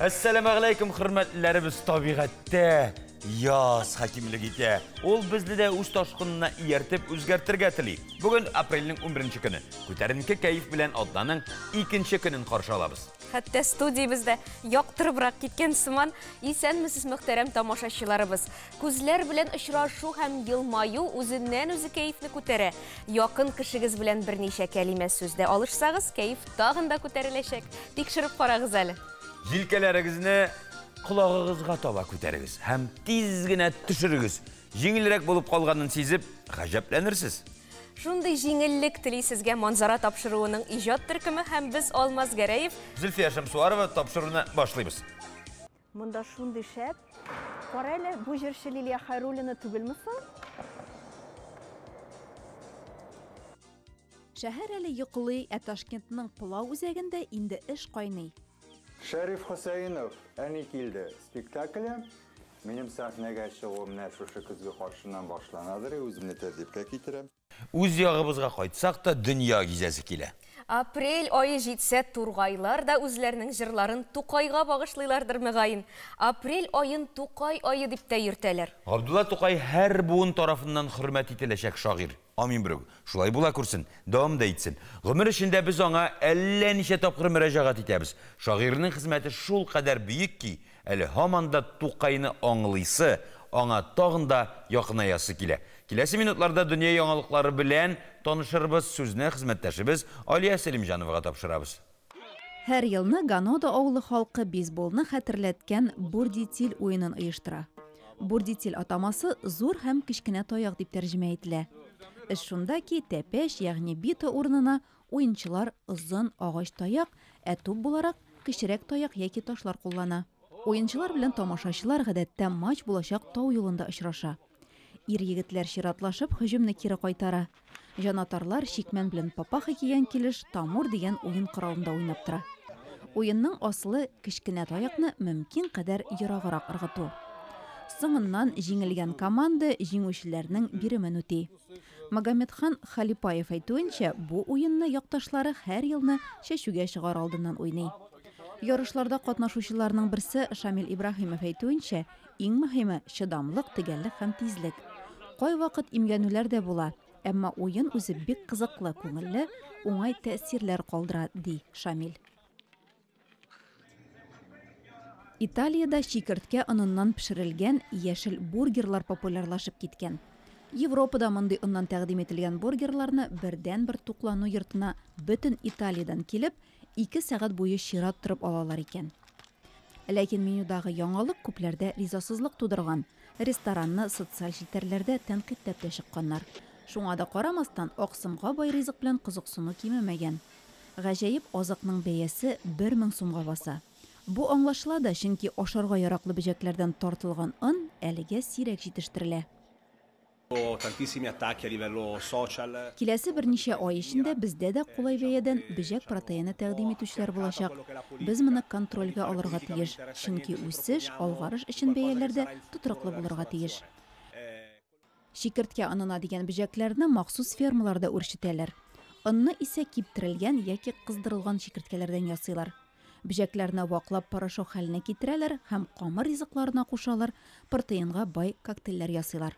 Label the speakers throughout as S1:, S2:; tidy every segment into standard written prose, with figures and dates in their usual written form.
S1: Әссәламәгаләйкүм, хөрмәтлеләребез, табигатьтә яз хакимлек итә. Ул безне дә үз ташкынына ияртеп үзгәртергә тели. Бүген апрельнең 11 көне. Күтәренке кәеф белән атнаның икенче көнен каршы алабыз.
S2: Хәтта студиябездә яктырыбрак киткән сыман. Исәнмесез, мөхтәрәм тамашачыларыбыз. Күзләр белән очрашу һәм елмаю үзеннән-үзе кәефне күтәрә. Якын кешегез белән берничә кәлимә сүз дә алышсагыз, кәеф тагын да күтәреләчәк. Тикшереп карагыз әле.
S1: Җилкәләрегезне колагыгызга таба күтәрегез һәм тиз генә төшерегез. Җиңелрәк булып калганын сизеп, гаҗәпләнерсез.
S2: Шундый җиңеллек тели сезгә Манзара тапшыруының иҗат төркеме һәм без Алмаз Гәрәев,
S1: Зөлфия Шәмсуарова тапшыруны башлыйбыз.
S3: Монда шундый шәп. Кара әле, бу җырчы Лилия Хайруллина түгелме соң?
S4: Шәһәр әле йоклый, ә Ташкентның Пылау үзәгендә инде эш кайный.
S5: Шәриф Хөсәенов «Әни килде» спектакле. Минем сәхнәгә чыгуым менә шушы көзге каршыннан башланадыр, үземне тәртипкә китерәм.
S1: Үз ягыбызга кайтсак та дөнья гизәсе килә.
S2: Апрель айы җитсә, тургайлар да үзләренең җырларын Тукайга багышлыйлардыр мөгаен. Апрель айын Тукай ае дип тә йөртәләр.
S1: Габдулла Тукай һәр буын тарафыннан хөрмәт ителәчәк шагыйрь. Амин берүк. Шулай була күрсен, дәвам да итсен. Гомер эчендә без аңа әллә ничә тапкыр мөрәҗәгать итәбез. Шагыйрьнең хезмәте шул кадәр бөек ки, әле һаман да Тукайны аңлыйсы, аңа тагын да якынаясы килә. Киләсе минутларда дөнья яңалыклары белән танышырбыз, сүзне хезмәттәшебез Алия Сәлимҗановага тапшырабыз.
S4: Һәр елны Ганода авылы халкы бейсболны хәтерләткән бурдитил уенын оештыра. Бурдитил атамасы зур һәм кечкенә таяк дип тәрҗемә ителә. Эш шунда ки, тәпәч, ягъни бита урынына уенчылар озын агач таяк, ә туп буларак кечерәк таяк яки ташлар куллана. Уенчылар белән тамашачылар гадәттә матч булачак тау юлында очраша. Ир егетләр чиратлашып һөҗүмне кире кайтара. Җанатарлар чикмән белән папаха кигән килеш тамур дигән уен коралында уйнап тора. Уенның асылы кечкенә таякны мөмкин кадәр ераграк ыргыту. Соңыннан җиңелгән команда җиңүчеләрнең биремен үти. Магомедхан Халипаев әйтүенчә, бу уенны якташлары һәр елны чәчүгә чыгар алдыннан уйный. Ярышларда катнашучыларның берсе Шамил Ибраһимов әйтүенчә, иң мөһиме чыдамлык, төгәллек һәм тизлек. Кайвакыт имгәнүләр дә була, әмма уен үзе бик кызыклы, күңелле, уңай тәэсирләр калдыра, ди Шамил. Италиядә чикерткә оныннан пешерелгән яшел бургерлар популярлашып киткән. Европада мондый оннан тәкъдим ителгән бургерларны бердән-бер туклану йортына бөтен Италиядән килеп, 2 сәгать буе чират торып алалар икән. Ләкин менюдагы яңалык күпләрдә ризасызлык тудырган. Ресторанны социаль челтәрләрдә тәнкыйтьләп тә чыкканнар. Шуңа да карамастан, аксымга бай ризык белән кызыксыну кимемәгән. Гаҗәеп азыкның бәясе 1000 сумга баса. Бу аңлашыла да, чөнки ашарга яраклы бөҗәкләрдән тартылган он әлегә сирәк җитештерелә. Киләсе берничә ай эчендә бездә дә кулай бәядән бөҗәк протеины тәкъдим итүчеләр булачак. Без моны контрольгә алырга тиеш, чөнки үсеш, алгарыш өчен бәяләр дә тотрыклы булырга тиеш. Чикерткә онына дигән бөҗәкләрне махсус фермаларда үрчетәләр. Онны исә киптерелгән яки кыздырылган чикерткәләрдән ясыйлар. Бөҗәкләрне ваклап порошок хәленә китерәләр һәм камыр ризыкларына кушалар, протеинга бай коктейльләр ясыйлар.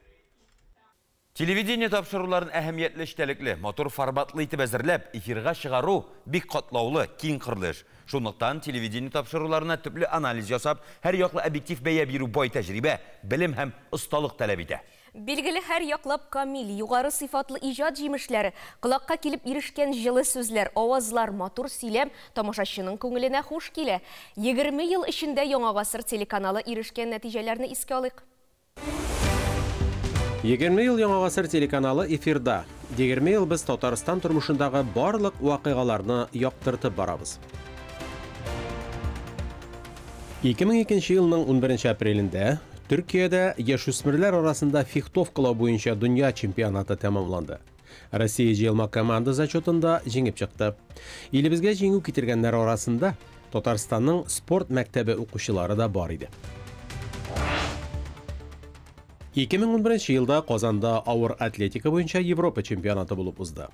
S1: Телевидение тапшыруларын әһәмиятле эчтәлекле, матур форматлы итеп әзерләп, эфирга чыгару бик катлаулы, киң кырлы эш. Шунлыктан телевидение тапшыруларына төпле анализ ясап, һәр яклы объектив бәя бирү бай тәҗрибә, белем һәм осталык таләп итә.
S2: Билгеле һәр яклап камил, югары сыйфатлы иҗат җимешләре, колакка килеп ирешкән җылы сүзләр, авазлар, матур сөйләм тамашачының күңеленә хуш килә. 20 ел эчендә Яңа гасыр телеканалы ирешкән нәтиҗәләрне искә алыйк.
S6: 20 ел Яңа гасыр телеканалы эфирда. 20 ел без Татарстан тормышындагы барлык вакыйгаларны яктыртып барабыз. 2002 елның 11 апрелендә Төркиядә яшүсмерләр арасында фехтовкалау буенча дөнья чемпионаты тәмамланды. Россия җыелма команда зачетында җиңеп чыкты. Илебезгә җиңү китергәннәр арасында Татарстанның спорт мәктәбе укучылары да бар иде. 2011 елда Казанда авыр атлетика буенча Европа чемпионаты булып узды.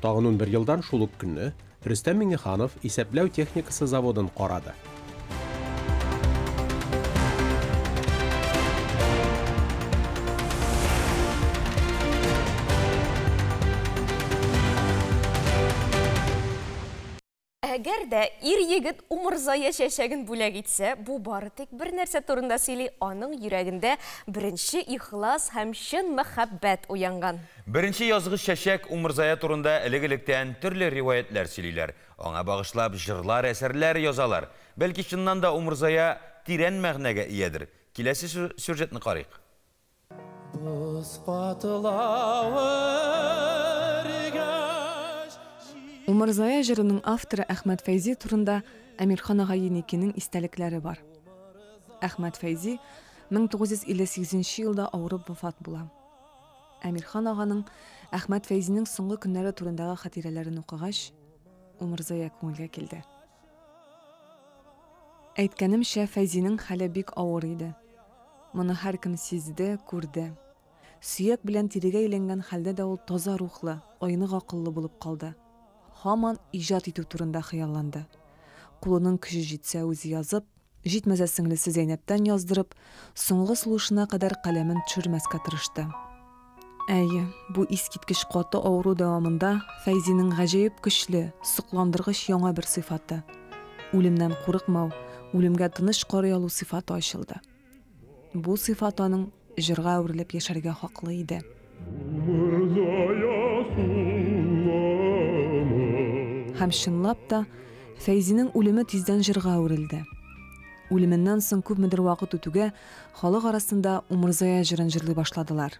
S6: Тагын 11 елдан шул ук көнне Рөстәм Миңнеханов исәпләү техникасы заводын карады.
S2: Әгәр дә ир-егет умырзая чәчәген бүләк итсә, бу бары тик бер нәрсә турында сөйли, аның йөрәгендә беренче ихлас һәм чын мәхәббәт уянган.
S1: Беренче язгы чәчәк умырзая турында элек-электән төрле риваятьләр сөйлиләр. Аңа багышлап җырлар, әсәрләр язалар. Бәлки чыннан да умырзая тирән мәгънәгә иядер. Киләсе сюжетны карыйк.
S7: Боз катылавы эрегәч.
S8: Умырзая җырының авторы Әхмәт Фәйзи турында Әмирхан ага Еникинең истәлекләре бар. Әхмәт Фәйзи 1958 елда авырып вафат була. Әмирхан аганың Әхмәт Фәйзинең соңгы көннәре турындагы хатирәләрен укыгач, Умырзая күңелгә килде. Әйткәнемчә, Фәйзинең хәле бик авыр иде. Моны һәркем сизде, күрде. Сөяк белән тирегә әйләнгән хәлдә дә ул таза рухлы, айнык акыллы булып калды. Һаман иҗат итү турында хыялланды. Кулының көче җитсә үзе язып, җитмәсә сеңлесе Зәйнәптән яздырып, соңгы сулышына кадәр каләмен төшермәскә тырышты. Әйе, бу искиткеч каты авыру дәвамында Фәйзинең гаҗәеп көчле, сокландыргыч яңа бер сыйфаты, үлемнән курыкмау, үлемгә тыныч карый алу сыйфаты ачылды. Бу сыйфат аның җырга әверелеп яшәргә хаклы иде. Һәм чынлап та, Фәйзинең үлеме тиздән җырга әверелде. Үлеменнән соң күпмедер вакыт үтүгә, халык арасында Умырзая җырын җырлый башладылар.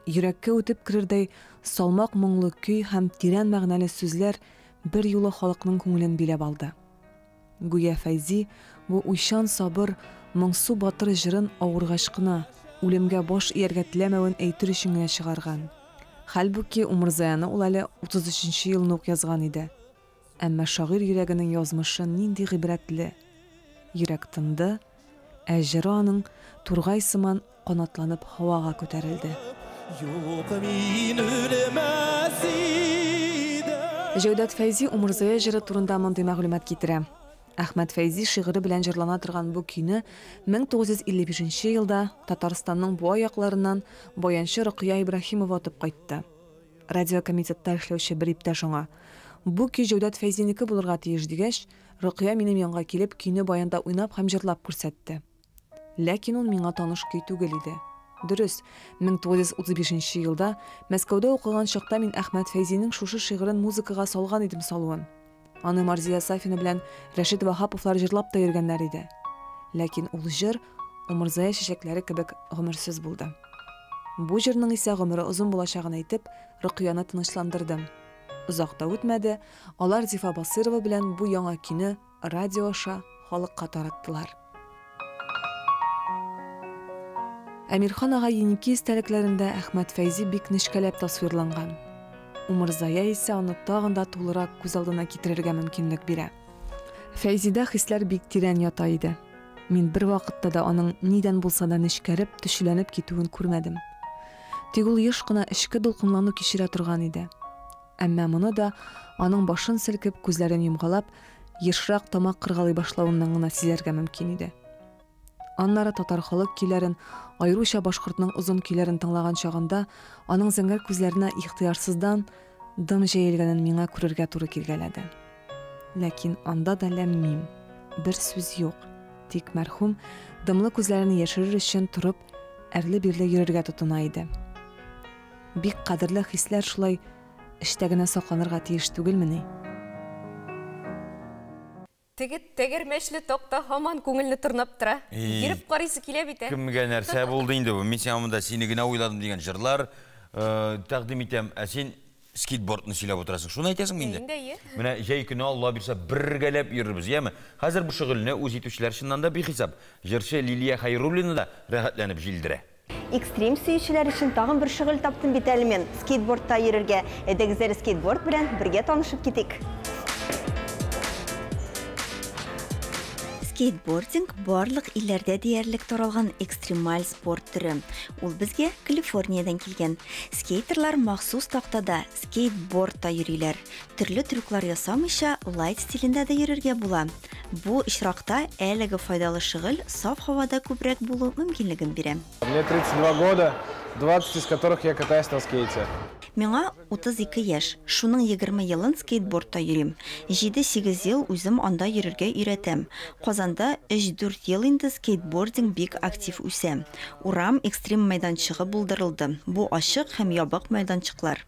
S8: Йөрәккә үтеп керердәй салмак моңлы көй һәм тирән мәгънәле сүзләр бер юлы халыкның күңелен биләп алды. Гүя Фәйзи бу уйчан сабыр, моңсу батыр җырын авыргач кына, үлемгә баш ияргә теләмәвен әйтер өчен генә чыгарган. Хәлбуки Умырзаяны ул әле 33 нче елны ук язган иде. Әмма шагыйрь йөрәгенең язмышы нинди гыйбрәтле! Йөрәк тынды, ә җыры аның тургай сыман канатланып һавага күтәрелде.
S7: Юк, мин үлмәс идем.
S8: Җәүдәт Фәйзи Умырзая җыры турында мондый мәгълүмат китерә. Әхмәт Фәйзи шигыре белән җырлана торган бу көйне 1955 нче елда Татарстанның Буа якларыннан баянчы Рокыя Ибраһимова отып кайтты. Радиокомитетта эшләүче бер иптәш аңа, Бу көй Җәүдәт Фәйзинеке булырга тиеш, дигәч, Рокыя минем янга килеп, көйне баянда уйнап һәм җырлап күрсәтте. Ләкин ул миңа таныш көй түгел иде. Дөрес, 1935 нче елда Мәскәүдә укыган чакта мин Әхмәт Фәйзинең шушы шигырен музыкага салган идем салуын. Аны Марзия Сафина белән Рәшит Ваһаповлар җырлап та йөргәннәр иде. Ләкин ул җыр Умырзая чәчәкләре кебек гомерсез булды. Бу җырның исә гомере озын булачагын әйтеп, Рокыяны тынычландырдым. Озак та үтмәде, алар Зифа Басыйрова белән бу яңа көйне радио аша халыкка тараттылар. Әмирхан ага Еники истәлекләрендә Әхмәт Фәйзи бик нечкәләп тасвирланган. Умырзая исә аны тагын да тулырак күз алдына китерергә мөмкинлек бирә. Фәйзидә хисләр бик тирән ята иде. Мин бервакытта да аның нидән булса да нечкәреп, төчеләнеп китүен күрмәдем. Тик ул еш кына эчке дулкынлану кичерә торган иде. Әмма моны да аның башын селкеп, күзләрен йомгалап, ешрак тамак кыргалый башлавыннан гына сизәргә мөмкин иде. Аннары татар халык көйләрен, аеруча башкортның озын көйләрен тыңлаган чагында, аның зәңгәр күзләренә ихтыярсыздан дым җәелгәнен миңа күрергә туры килгәләде. Ләкин анда да ләм-мим, бер сүз юк. Тик мәрхүм, дымлы күзләрен яшерер өчен торып, әрле-бирле йөрергә тотына иде. Бик кадерле хисләр шулай эчтә генә сакланырга тиеш түгелмени?
S2: Теге тәгәрмәчле такта һаман күңелне тырнап тора. Йөреп карыйсы килә бит, ә.
S1: Кемгә нәрсә булды инде бу? Мин сиңа монда сине генә уйладым дигән җырлар тәкъдим итәм, ә син скейтбордны сөйләп утырасың. Шуны әйтәсеңме инде?
S2: Инде әйе.
S1: Менә җәй көне Алла бирсә бергәләп йөрербез, яме? Хәзер бу шөгыльне үз итүчеләр чыннан да бихисап. Җырчы Лилия Хәйруллина да рәхәтләнеп җилдерә.
S3: Экстрим сөючеләр өчен тагын бер шөгыль таптым бит әле мин, скейтбордта йөрергә. Әйдәгез әле скейтборд белән бергә танышып китик.
S9: Скейтбординг барлык илләрдә диярлек таралган экстремаль спорт төре. Ул безгә Калифорниядән килгән. Скейтерлар махсус тактада, скейтбордта йөриләр. Төрле трюклар ясамыйча, лайт стилендә дә йөрергә була. Бу очракта әлеге файдалы шөгыль саф һавада күбрәк булу мөмкинлеген бирә.
S10: Мне 32 года, 20 из которых я катаюсь на скейте.
S9: Миңа 32 яшь, шуның 20 елын скейтбордта йөрим. 7-8 ел үзем анда йөрергә өйрәтәм. Казанда 3-4 ел инде скейтбординг бик актив үсә. Урам экстрим мәйданчыгы булдырылды. Бу ачык һәм ябык мәйданчыклар.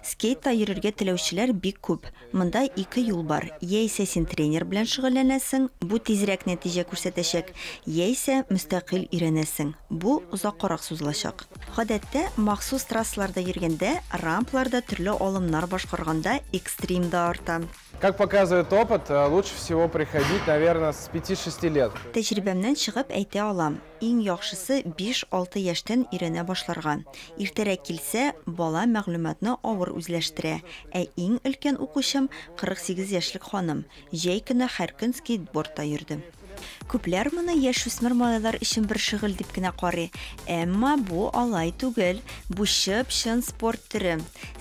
S9: Скейтта йөрергә теләүчеләр бик күп. Монда ике юл бар. Яисә син тренер белән шөгыльләнәсең, бу тизрәк нәтиҗә күрсәтәчәк, яисә мөстәкыйль өйрәнәсең. Бу озаккарак сузылачак. Гадәттә, махсус трассаларда йөргәндә, рампларда төрле алымнар башкарганда экстрим да арта.
S10: Как показывает опыт, лучше всего приходить, наверное, с 5-6 лет.
S9: Тәҗрибәмнән чыгып әйтә алам, иң яхшысы 5-6 яшьтән өйрәнә башларга. Иртәрәк килсә, бала мәгълүматны авыр үзләштерә. Ә иң өлкән укучым 48 яшьлек ханым. Җәй көне һәр көн скейтбордта йөрде. Күпләр моны яшүсмер малайлар өчен бер шөгыль дип кенә карый. Әмма бу алай түгел. Бу чып-чын спорт төре.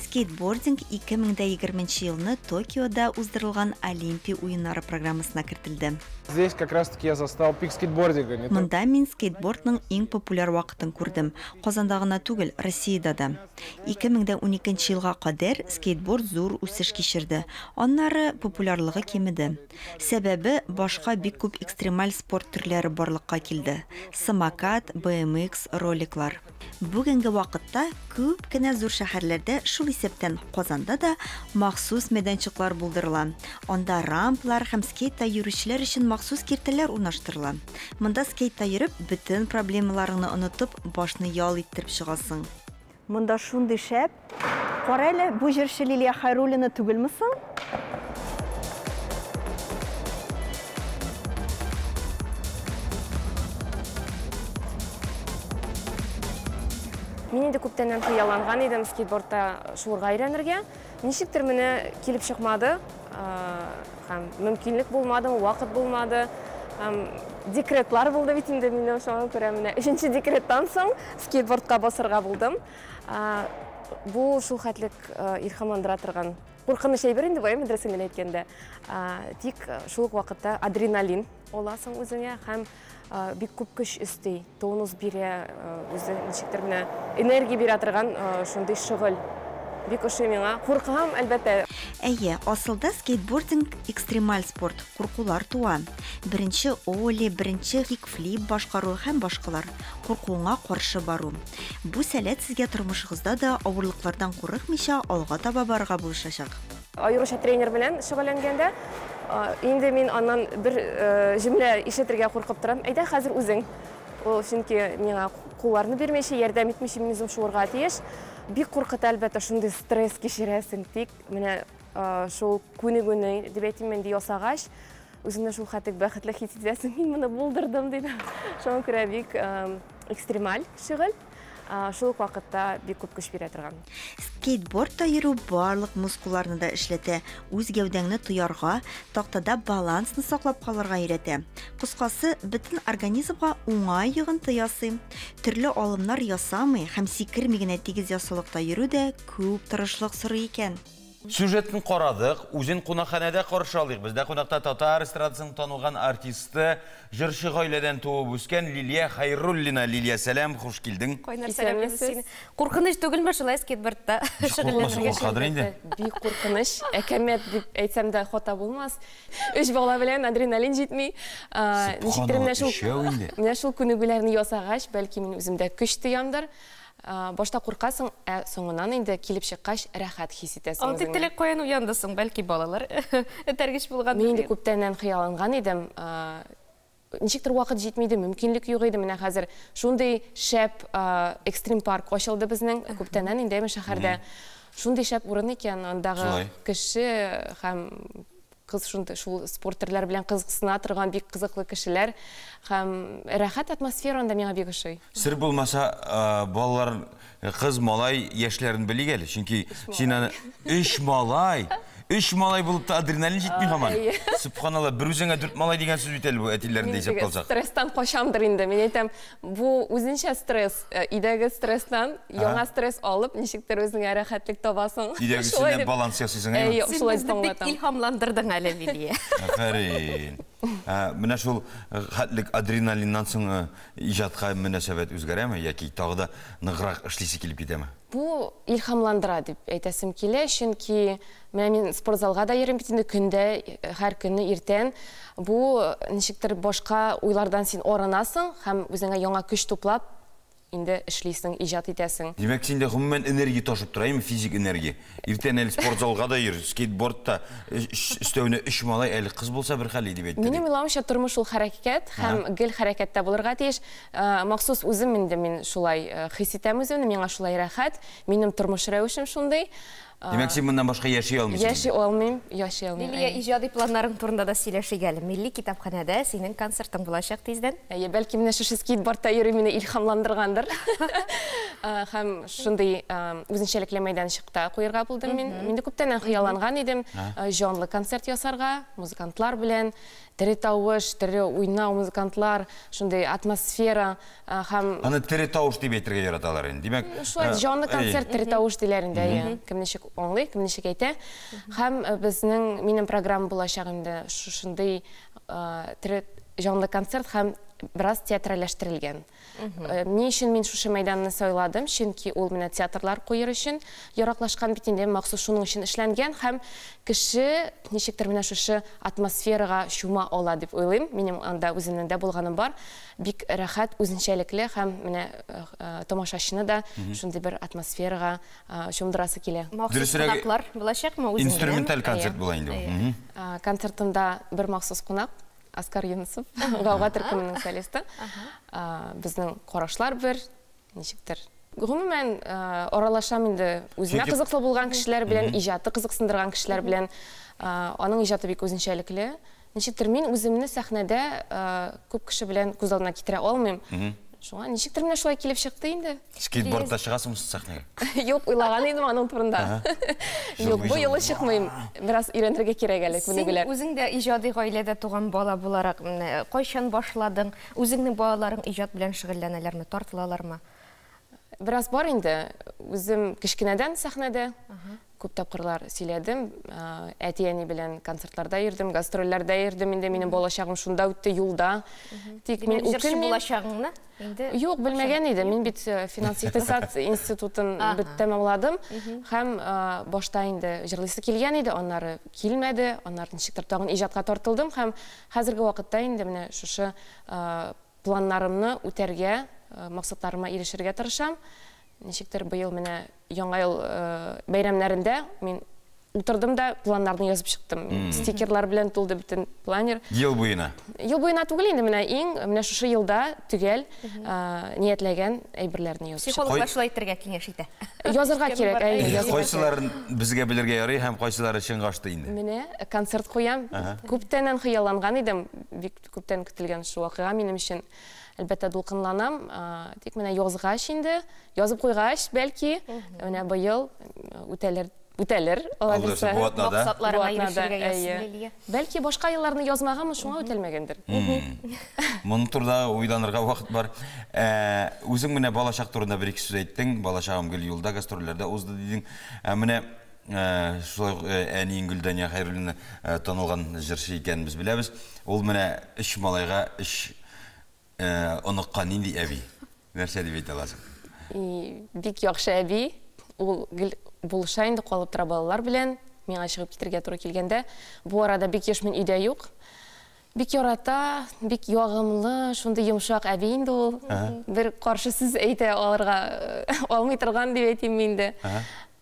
S9: Скейтбординг 2020 елны Токиода уздырылган Олимпия уеннары программасына кертелде.
S10: Здесь как раз-таки я застал пик скейтбординга. Не
S9: Монда мин скейтбордның иң популяр вакытын күрдем. Казанда гына түгел, Россиядә дә. 2012 елга кадәр скейтборд зур үсеш кичерде. Аннары популярлыгы кимеде. Сәбәбе башка бик күп экстремаль спорт төрләре барлыкка килде. Самокат, BMX, роликлар. Бүгенге вакытта күп кенә зур шәһәрләрдә, шул исәптән Казанда да махсус мәйданчыклар булдырыла. Анда рамплар һәм скейтта йөрүчеләр өчен махсус киртәләр урнаштырыла. Монда скейтта йөреп, бөтен проблемаларыңны онытып, башны ял иттереп чыгасың.
S3: Монда шундый шәп. Кара әле, бу җырчы Лилия Хайруллина түгелме соң?
S11: Мин инде күптәннән хыялланган идем скейтбордта шуырга өйрәнергә. Ничектер менә килеп чыкмады, һәм мөмкинлек булмады, вакыт булмады. Һәм декретлар булды бит инде минем, шуңа күрә менә өченче декреттан соң скейтбордка басырга булдым. Бу шул хәтлек илһамландыра торган куркыныч әйбер инде бу, әйме, дөресен генә әйткәндә. Тик шул ук вакытта адреналин аласың үзеңә һәм бик күп көч өсти, тонус бирә, үзе ничектер менә энергия бирә торган шундый шөгыль. Бик ошый миңа. Куркам, әлбәттә.
S9: Әйе, асылда скейтбординг экстремаль спорт, куркулар туа. Беренче оли, беренче кикфлип башкару һәм башкалар. Куркуыңа каршы бару. Бу сәләт сезгә тормышыгызда да авырлыклардан курыкмыйча алга таба барырга булышачак.
S11: Аеруча тренер белән шөгыльләнгәндә, инде мин аннан бер җөмлә ишетергә куркып торам. Әйдә, хәзер үзең. Ул чөнки миңа кулларны бирмәйчә, ярдәм итмичә мин үзем шуырга тиеш. Бик куркыта, әлбәттә, шундый стресс кичерәсең. Тик менә шул күнегүне дип әйтим инде ясагач, үзеңне шул хәтлек бәхетле хис итәсең. Мин моны булдырдым дип. Шуңа күрә бик экстремаль шөгыль. Шул ук вакытта бик күп көч бирә торган.
S9: Скейтбордта йөрү барлык мускулларны да эшләтә, үз гәүдәңне тоярга, тактада балансны саклап калырга өйрәтә. Кыскасы, бөтен организмга уңай йогынты ясый. Төрле алымнар ясамый һәм сикерми генә тигез яссылыкта йөрү дә күп тырышлык сорый икән.
S1: Сюжетын карадык, үзен кунакханәдә каршы алыйк. Бездә кунакта татар эстрадасының танылган артисты, җырчы гаиләдән туып үскән Лилия Хайруллина. Лилия, сәлам, хуш килдең.
S2: Кайнар сәлам, сине. Куркыныч түгелме шулай скейтбордта шөгыльләнергә?
S1: Куркадыр инде.
S8: Бик куркыныч, әкәмәт дип әйтсәм дә хата булмас. Өч бала белән адреналин җитми. Ничектер менә шул күнегүләрне ясагач, бәлки мин үземдә көч тоямдыр. Башта куркасың, ә соңыннан инде килеп чыккач рәхәт хис итәсең
S2: үзеңне. Андый теләк каян уянды соң, бәлки балалар этәргеч булгандыр.
S8: Мин инде күптәннән хыялланган идем. Ничектер вакыт җитми иде, мөмкинлек юк иде. Менә хәзер шундый шәп экстрим парк ачылды безнең күптәннән инде шәһәрдә. Шундый шәп урын икән, андагы кеше һәм кыз шундый шул спорт төрләре белән кызыксына торган бик кызыклы кешеләр һәм рәхәт атмосфера анда миңа бик ошый.
S1: Сер булмаса, балалар, кыз, малай яшьләрен белик әле, чөнки син аны өч малай, Өч малай булып та адреналин җитми һаман. Сөбханалла, бер үзеңә дүрт малай дигән сүз бит әле бу, әтиләрен дә исәпкә алсак.
S11: Стресстан качамдыр инде. Мин әйтәм, бу үзенчә стресс. Өйдәге стресстан яңа стресс алып, ничектер үзеңә рәхәтлек табасың.
S1: Өйдәгесеннән баланс ясыйсың, әйеме?
S11: Әйе, шулай
S2: дип аңлатам. Син безне бик илһамландырдың әле, Лилия.
S1: Афәрин. Менә шул хәтлек адреналиннан соң иҗатка мөнәсәбәт үзгәрәме яки тагы да ныграк эшлисе килеп китәме?
S11: Бу илһамландыра дип әйтәсем килә, чөнки менә мин спортзалга да йөрим бит инде көндә, һәр көнне иртән. Бу ничектер башка уйлардан син арынасың һәм үзеңә яңа көч туплап инде эшлисең, иҗат итәсең.
S1: Димәк, синдә гомумән энергия ташып тора, әйеме, физик энергия. Иртән әле спортзалга да йөр, скейтборд та, өстәвенә өч малай, әле кыз булса бер хәл иде дип әйтте.
S11: Минем уйлавымча, тормыш ул хәрәкәт һәм гел хәрәкәттә булырга тиеш. Махсус үзем инде мин шулай хис итәм үземне, миңа шулай рәхәт, минем тормыш рәвешем шундый.
S1: Димәк, син моннан башка яши алмыйсың?
S11: Яши алмыйм, яши алмыйм.
S2: Лилия, иҗади планнарың турында да сөйләшик әле. Милли китапханәдә синең концертың булачак тиздән.
S11: Әйе, бәлки менә шушы скейтбордта йөрү мине илһамландыргандыр. Һәм шундый үзенчәлекле мәйданчыкта куерга булдым мин. Мин дә күптәннән хыялланган идем җанлы концерт ясарга, музыкантлар белән. Тере тавыш, тере уйнау, музыкантлар, шундый атмосфера һәм...
S1: Аны тере тавыш дип әйтергә яраталар инде. Димәк,
S11: Шулай, җанлы концерт тере тавыш диләр инде, әйе. Кем ничек аңлый, кем ничек әйтә. Һәм безнең, минем программа булачак инде шушындый тере җанлы концерт һәм бераз театральләштерелгән. Ни өчен мин шушы мәйданны сайладым? Чөнки ул менә театрлар куер өчен яраклашкан бит инде, махсус шуның өчен эшләнгән һәм кеше ничектер менә шушы атмосферага чума ала дип уйлыйм. Минем анда үземнең дә булганым бар. Бик рәхәт, үзенчәлекле һәм менә тамашачыны да шундый бер атмосферага чумдырасы килә.
S2: Махсус кунаклар булачакмы үзеңнең?
S1: Инструменталь концерт була инде бу.
S11: Концертымда бер махсус кунак. Оскар Юнысов, Гауга төркеменең солисты. Безнең карашлар бер, ничектер. Гомумән, аралашам инде үземә кызыклы булган кешеләр белән, иҗаты кызыксындырган кешеләр белән. Аның иҗаты бик үзенчәлекле. Ничектер мин үземне сәхнәдә күп кеше белән күз алдына китерә алмыйм. Шуңа ничектер менә шулай килеп чыкты инде.
S1: Скейтбордта чыгасыңмы син сәхнәгә?
S11: Юк, уйлаган идем аның турында. Юк, бу юлы чыкмыйм. Бераз өйрәнергә кирәк әле, күнегүләр.
S2: Син үзең дә иҗади гаиләдә туган бала буларак, менә кайчан башладың? Үзеңнең балаларың иҗат белән шөгыльләнәләрме, тартылалармы?
S11: Бераз бар инде. Үзем кечкенәдән сәхнәдә. Күп тапкырлар сөйләдем. Әти-әни белән концертларда йөрдем, гастрольләрдә йөрдем. Инде минем балачагым шунда үтте, юлда. Тик мин
S2: Димәк, җырчы
S11: үкенмим.
S2: булачагыңны инде
S11: Юк, белмәгән идем. Мин бит финанс-икътисад институтын бит тәмамладым. Һәм башта инде җырлыйсы килгән иде, аннары килмәде, аннары ничектер тагын иҗатка тартылдым һәм хәзерге вакытта инде менә шушы планнарымны үтәргә, максатларыма ирешергә тырышам. Ничектер быел менә Яңа ел бәйрәмнәрендә мин утырдым да планнарны язып чыктым. Стикерлар белән тулды бөтен планер.
S1: Ел буена?
S11: Ел буена түгел инде, менә иң, менә шушы елда төгәл ниятләгән әйберләрне язып чыктым.
S2: Психологлар шулай итәргә киңәш итә.
S11: Язырга кирәк, әйе, язырга кирәк.
S1: Кайсыларын безгә белергә ярый һәм кайсылары чынга ашты инде?
S11: Менә концерт куям. Күптәннән хыялланган идем, бик күптән көтелгән шул вакыйга минем өчен. Әлбәттә, дулкынланам, тик менә язгач инде, язып куйгач, бәлки, менә быел үтәлер, үтәлер, алла бирсә.
S1: Бу атнада.
S2: Максатларыңа ирешергә язсын, Лилия.
S11: Бәлки, башка елларны язмаганмын, шуңа үтәлмәгәндер.
S1: Моның турында уйланырга вакыт бар. Үзең менә балачак турында бер-ике сүз әйттең. Балачагым гел юлда, гастрольләрдә узды дидең. Ә менә шулай ук әниең Гөлдания Хәйруллина танылган җырчы икәнен без беләбез. Ул менә өч малайга, өч Оныкка нинди әби? Нәрсә дип әйтә аласың?
S11: Бик яхшы әби. Ул гел булыша инде, калып тора балалар белән. Миңа чыгып китергә туры килгәндә. Бу арада бик еш мин өйдә юк. Бик ярата, бик ягымлы, шундый йомшак әби инде ул. Бер каршы сүз әйтә алырга алмый торган дип әйтим инде.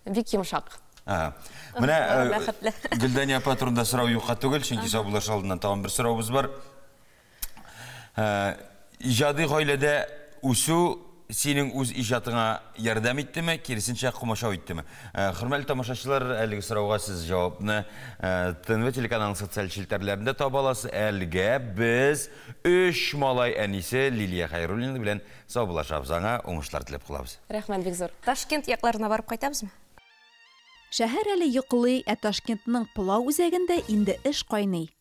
S11: Бик йомшак.
S1: Менә Гөлдания апа турында сорау юкка түгел, чөнки саубуллашу алдыннан тагын бер соравыбыз бар. Иҗади гаиләдә үсү синең үз иҗатыңа ярдәм иттеме, киресенчә, комачау иттеме? Хөрмәтле тамашачылар, әлеге сорауга сез җавапны ТНВ телеканалының социаль челтәрләрендә таба аласыз. Әлегә без өч малай әнисе Лилия Хәйруллина белән саубуллашабыз. Аңа уңышлар теләп калабыз.
S11: Рәхмәт бик зур.
S2: Ташкент якларына барып кайтабызмы?
S4: Шәһәр әле йоклый, ә Ташкентның пылау үзәгендә инде эш кайный.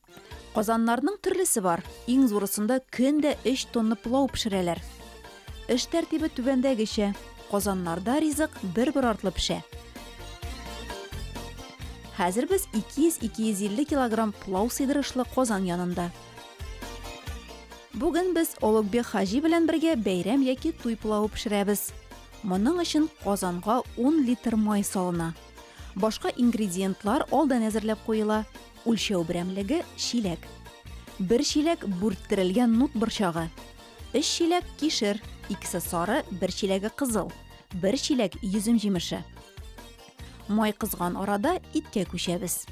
S4: Казаннарның төрлесе бар. Иң зурысында көн дә 3 тонна пылау пешерәләр. Эш тәртибе түбәндәгечә. Казаннарда ризык бер-бер артлы пешә. Хәзер без 200-250 килограмм пылау сыйдырышлы казан янында. Бүген без Олугбек хаҗи белән бергә бәйрәм яки туй пылавы пешерәбез. Моның өчен казанга 10 литр май салына. Башка ингредиентлар алдан әзерләп куела. Үлчәү берәмлеге чиләк. Бер чиләк бүрттерелгән нут борчагы. Өч чиләк кишер, икесе сары, бер чиләге кызыл. Бер чиләк йөзем җимеше. Май кызган арада иткә күчәбез.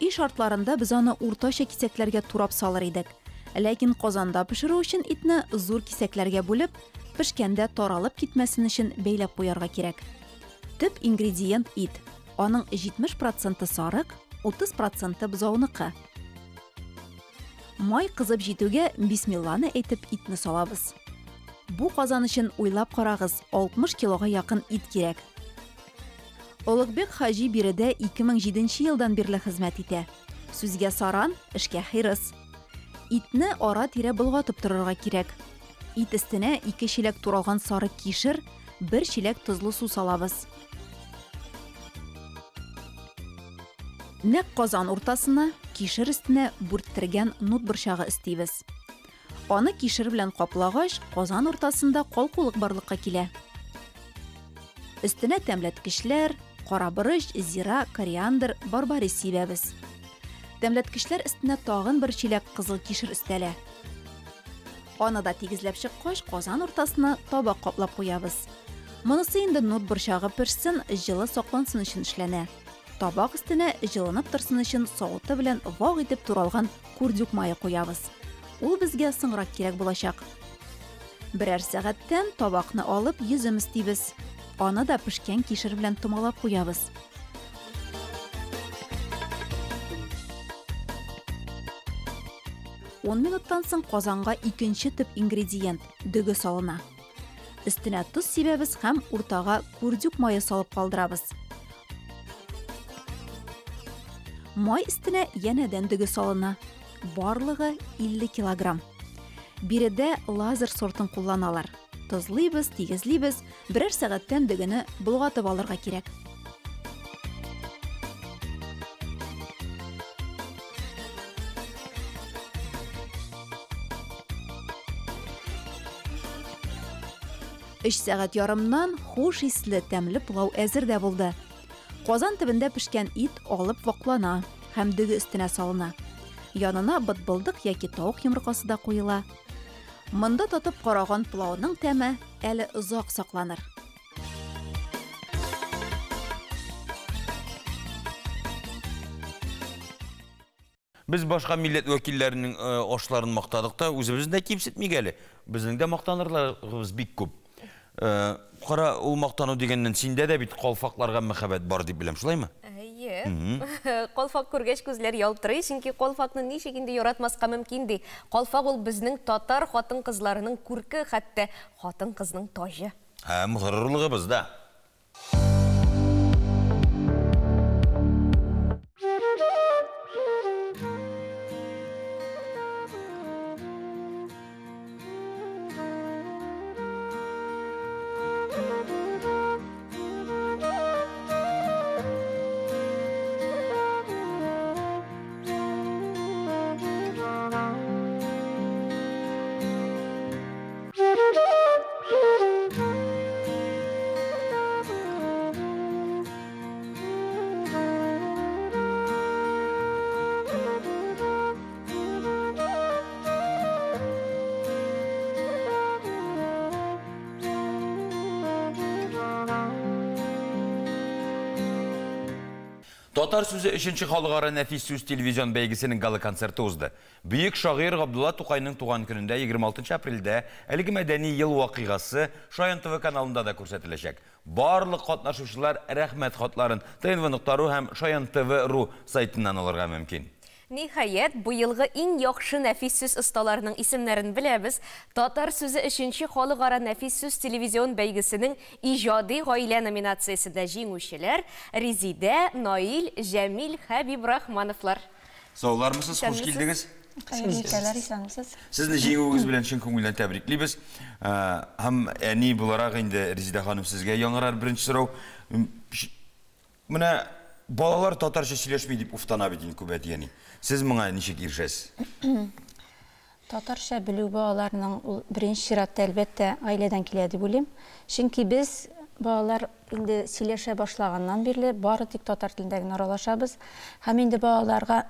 S4: Өй шартларында без аны уртача кисәкләргә турап салыр идек. Ләкин казанда пешерү өчен итне зур кисәкләргә бүлеп, пешкәндә таралып китмәсен өчен бәйләп куярга кирәк. Төп ингредиент ит. Аның 70 проценты сарык, 30 проценты бозауныкы. Май кызып җитүгә бисмилланы әйтеп итне салабыз. Бу казан өчен уйлап карагыз, 60 килога якын ит кирәк. Олугбек хаҗи биредә 2007 елдан бирле хезмәт итә. Сүзгә саран, эшкә хирыс. Итне ара-тирә болгатып торырга кирәк. Ит өстенә 2 чиләк туралган сары кишер, 1 чиләк тозлы су салабыз. Нәкъ казан уртасына, кишер өстенә бүрттергән нут борчагы өстибез. Аны кишер белән каплагач, казан уртасында калкулык барлыкка килә. Өстенә тәмләткечләр, кара борыч, зира, кориандр, барбарис сибәбез. Тәмләткечләр өстенә тагын бер чиләк кызыл кишер өстәлә. Аны да тигезләп чыккач, казан уртасына табак каплап куябыз. Монысы инде нут борчагы пешсен, җылы саклансын өчен эшләнә. Табак өстенә җылынып торсын өчен савыты белән вак итеп туралган курдюк мае куябыз. Ул безгә соңрак кирәк булачак. Берәр сәгатьтән табакны алып йөзем өстибез. Аны да пешкән кишер белән томалап куябыз. Ун минуттан соң казанга икенче төп ингредиент дөге салына. Өстенә тоз сибәбез һәм уртага курдюк мае салып калдырабыз. Май өстенә янәдән дөге салына. Барлыгы 50 килограмм. Биредә лазер сортын кулланалар. Тозлыйбыз, тигезлибез, берәр сәгатьтән дөгене болгатып алырга кирәк. Өч сәгать ярымнан хуш исле тәмле пылау әзер дә булды. Казан төбендә пешкән ит алып ваклана һәм дөге өстенә салына. Янына бытбылдык яки тавык йомыркасы да куела. Монда татып караган пылауның тәме әле озак сакланыр.
S1: Без башка милләт вәкилләренең ашларын мактадык та, үзебезне дә кимсетмик әле. Безнең дә мактанырларыбыз бик күп. Кара, ул мактану дигәннән синдә дә бит калфакларга мәхәббәт бар дип беләм, шулаймы?
S2: Әйе. Калфак күргәч күзләр ялтырый, чөнки калфакны ничек инде яратмаска мөмкин ди. Калфак ул безнең татар хатын-кызларының күрке, хәтта хатын-кызның таҗы.
S1: Һәм горурлыгыбыз да. Татар сүзе 3нче халыкара нәфис сүз телевизион бәйгесенең гала-концерты узды. Бөек шагыйрь Габдулла Тукайның туган көнендә 26 апрельдә әлеге мәдәни ел вакыйгасы Шаян ТВ каналында да күрсәтеләчәк. Барлык катнашучылар рәхмәт хатларын tnv.ru һәм Шаян ТВ.ру сайтыннан алырга мөмкин.
S2: Ниһаять, быелгы иң яхшы нәфис сүз осталарының исемнәрен беләбез. Татар сүзе өченче халыкара нәфис сүз телевизион бәйгесенең Иҗади гаилә номинациясендә җиңүчеләр, Резидә, Наил, Җәмил Хәбибрахмановлар.
S1: Саулармысыз, хуш килдегез.
S12: Хәерле иртәләр, исәнмесез.
S1: Сезне җиңүегез белән чын күңелдән тәбриклибез. Һәм әни буларак инде Резидә ханым сезгә яңгырар беренче сорау. Менә балалар татарча сөйләшми дип уфтана бит инде күп әти-әни. Сез моңа ничек ирешәсез?
S12: Татарча белү балаларның ул беренче чиратта, әлбәттә, гаиләдән килә дип уйлыйм. Чөнки без, балалар инде сөйләшә башлаганнан бирле, бары тик татар телендә генә аралашабыз. Һәм инде балаларга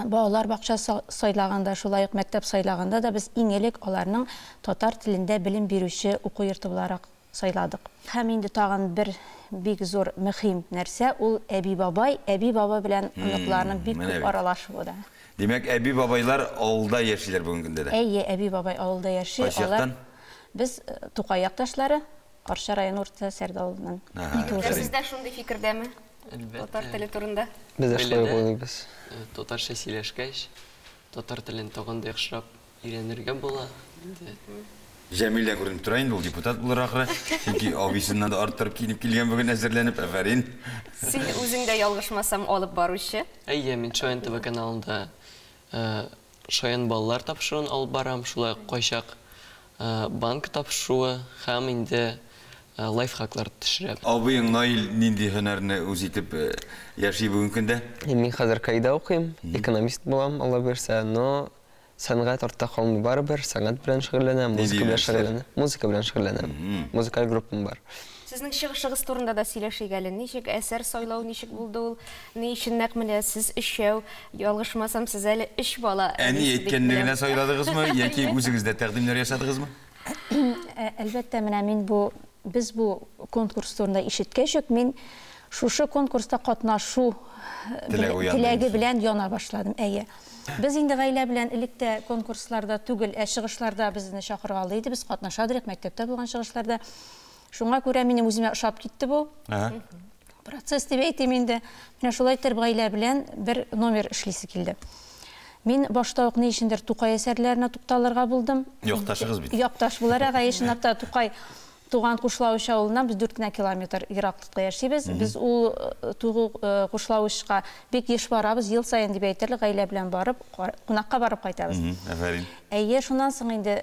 S12: балалар бакчасы сайлаганда, шулай ук мәктәп сайлаганда да без иң элек аларның татар телендә белем бирүче уку йорты буларак сайладык. Һәм инде тагын бер бик зур мөхим нәрсә, ул әби-бабай, әби-баба белән оныкларның бик күп аралашуы да.
S1: Димәк, әби-бабайлар авылда яшиләр бүгенге көндә дә?
S12: Әйе, әби-бабай авылда яши.
S1: Кайсы яктан?
S12: Без Тукай якташлары, Арча районы Урта Сәрдә авылыннан.
S2: Егетләр, сез дә шундый фикердәме?
S13: Әлбәттә.
S2: Татар теле турында.
S13: Без дә шулай ук уйлыйбыз. Татарча сөйләшкәч, татар телен тагын да яхшырак Өйрәнергә була инде.
S1: Җәмил дә күренеп тора инде, ул депутат булыр ахры. Чөнки абыйсыннан да арттырып киенеп килгән бүген әзерләнеп, афәрин.
S2: Син үзең дә ялгышмасам алып баручы.
S13: Әйе, мин Шаян ТВ каналында Шаян балалар тапшыруын алып барам, шулай ук кайчак банк тапшыруы һәм инде лайфхаклар төшерәм.
S1: Абыең Наил нинди һөнәрне үз итеп яши бүгенге көндә?
S14: Мин хәзер КАИда укыйм, экономист булам, Алла боерса, но Сәнгать артта калмый барыбер, сәнгать белән шөгыльләнәм, музыка белән шөгыльләнәм. Музыка белән шөгыльләнәм. Музыкаль группам бар.
S2: Сезнең чыгышыгыз турында да сөйләшик әле. Ничек әсәр сайлау ничек булды ул? Ни өчен нәкъ менә сез өчәү? Ялгышмасам, сез әле өч бала
S1: Әни әйткәнне генә сайладыгызмы яки үзегез дә тәкъдимнәр ясадыгызмы?
S12: Әлбәттә, менә мин бу, без бу конкурс турында ишеткәч үк, мин шушы конкурста катнашу теләге белән яна башладым. Әйе. Без инде гаилә белән элек тә конкурсларда түгел, ә чыгышларда безне чакыргалый иде, без катнаша идек, мәктәптә булган чыгышларда. Шуңа күрә минем үземә ошап китте бу. Процесс дип әйтим инде. Менә шулай итеп гаилә белән бер номер эшлисе килде. Мин башта ук ни өчендер Тукай әсәрләренә тукталырга булдым.
S1: Якташыгыз бит.
S12: Якташ буларак, әйе, чынлап та Тукай туган Кушлавыч авылыннан без 4 кенә километр ераклыкта яшибез. Без ул туу Кушлавычка бик еш барабыз, ел саен дип әйтерлек, гаилә белән барып, кунакка барып кайтабыз.
S1: Афәрин.
S12: Әйе, шуннан соң инде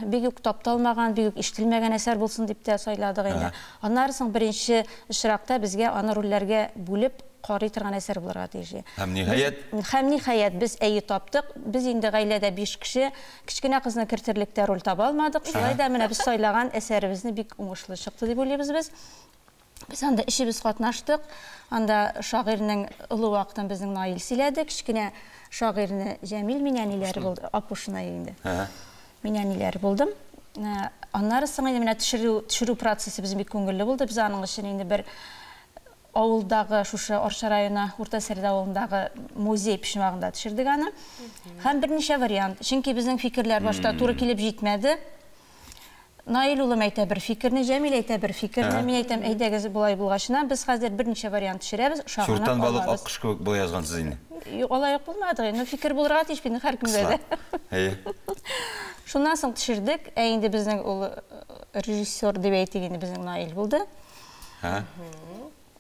S12: бик үк тапталмаган, бик үк ишетелмәгән әсәр булсын дип тә сайладык инде. Аннары соң беренче очракта безгә аны рольләргә бүлеп карый торган әсәр булырга тиеш.
S1: Һәм ниһаять?
S12: Һәм ниһаять, без әйе таптык. Без инде гаиләдә биш кеше, кечкенә кызны кертерлек тә роль таба алмадык. Шулай да менә без сайлаган әсәребезне бик уңышлы чыкты дип уйлыйбыз без. Без анда өчебез катнаштык. Анда шагыйрьнең олы вакытын безнең Наил сөйләде. Кечкенә шагыйрьне Җәмил, мин әниләре булды, Апушына инде. Мин әниләре булдым. Аннары соң инде менә төшерү, төшерү процессы безнең бик күңелле булды. Без аның өчен инде бер авылдагы, шушы Арча районы Урта Сәрдә авылындагы музей почмагында төшердек аны. Һәм берничә вариант. Чөнки безнең фикерләр башта туры килеп җитмәде. Наил улым әйтә бер фикерне, Җәмил әйтә бер фикерне. Мин әйтәм, әйдәгез, болай булгачына, без хәзер берничә вариант төшерәбез, ошаганын
S1: Чуртан балык
S12: алабыз.
S1: аккош кебек була язгансыз инде.
S12: Юк, алай ук булмады. Ну, фикер булырга тиеш бит һәркемгә дә.
S1: Әйе.
S12: Шуннан соң төшердек. Ә инде безнең ул режиссер дип әйтик инде, безнең Наил булды.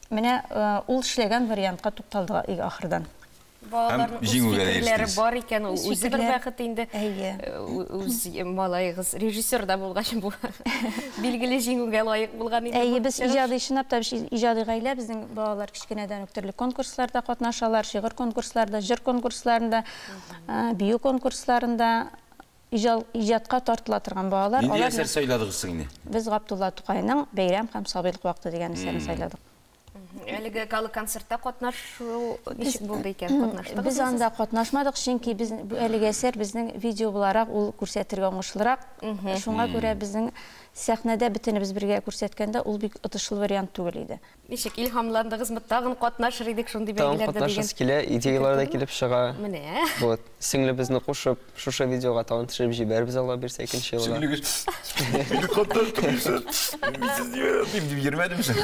S12: Менә ул эшләгән вариантка тукталдык ахырдан.
S2: Балаларның үз фикерләре бар икән, ул үзе бер бәхет инде.
S12: Әйе.
S2: Үз малаегыз режиссер да булгач, бу билгеле җиңүгә лаек булган инде.
S12: Әйе, без иҗади, чынлап та без иҗади гаилә, безнең балалар кечкенәдән үк төрле конкурсларда катнашалар, шигырь конкурсларында, җыр конкурсларында, бию конкурсларында. Иҗатка тартыла торган балалар.
S1: Нинди әсәр сайладыгыз соң инде?
S12: Без Габдулла Тукайның Бәйрәм һәм сабыйлык вакыты дигән әсәрен сайладык.
S2: Әлеге гала-концертта катнашу ничек булды икән? Катнаштыгызмы?
S12: Без анда катнашмадык, чөнки без бу әлеге әсәр безнең видео буларак ул күрсәтергә уңышлырак. Шуңа күрә безнең сәхнәдә бөтенебез бергә күрсәткәндә ул бик отышлы вариант түгел иде.
S2: Ничек илһамландыгызмы? Тагын катнашыр идек шундый
S14: Тагын
S2: бәйгеләрдә дигән.
S14: катнашасы килә, идеялар да килеп чыга.
S2: Менә.
S14: Вот, сеңлебезне кушып, шушы видеога тагын төшереп җибәрербез, Алла бирсә, икенче елга.
S1: Сеңлегез мине катнаштырмыйсыз, мин сезне яратмыйм дип йөрмәдеме соң?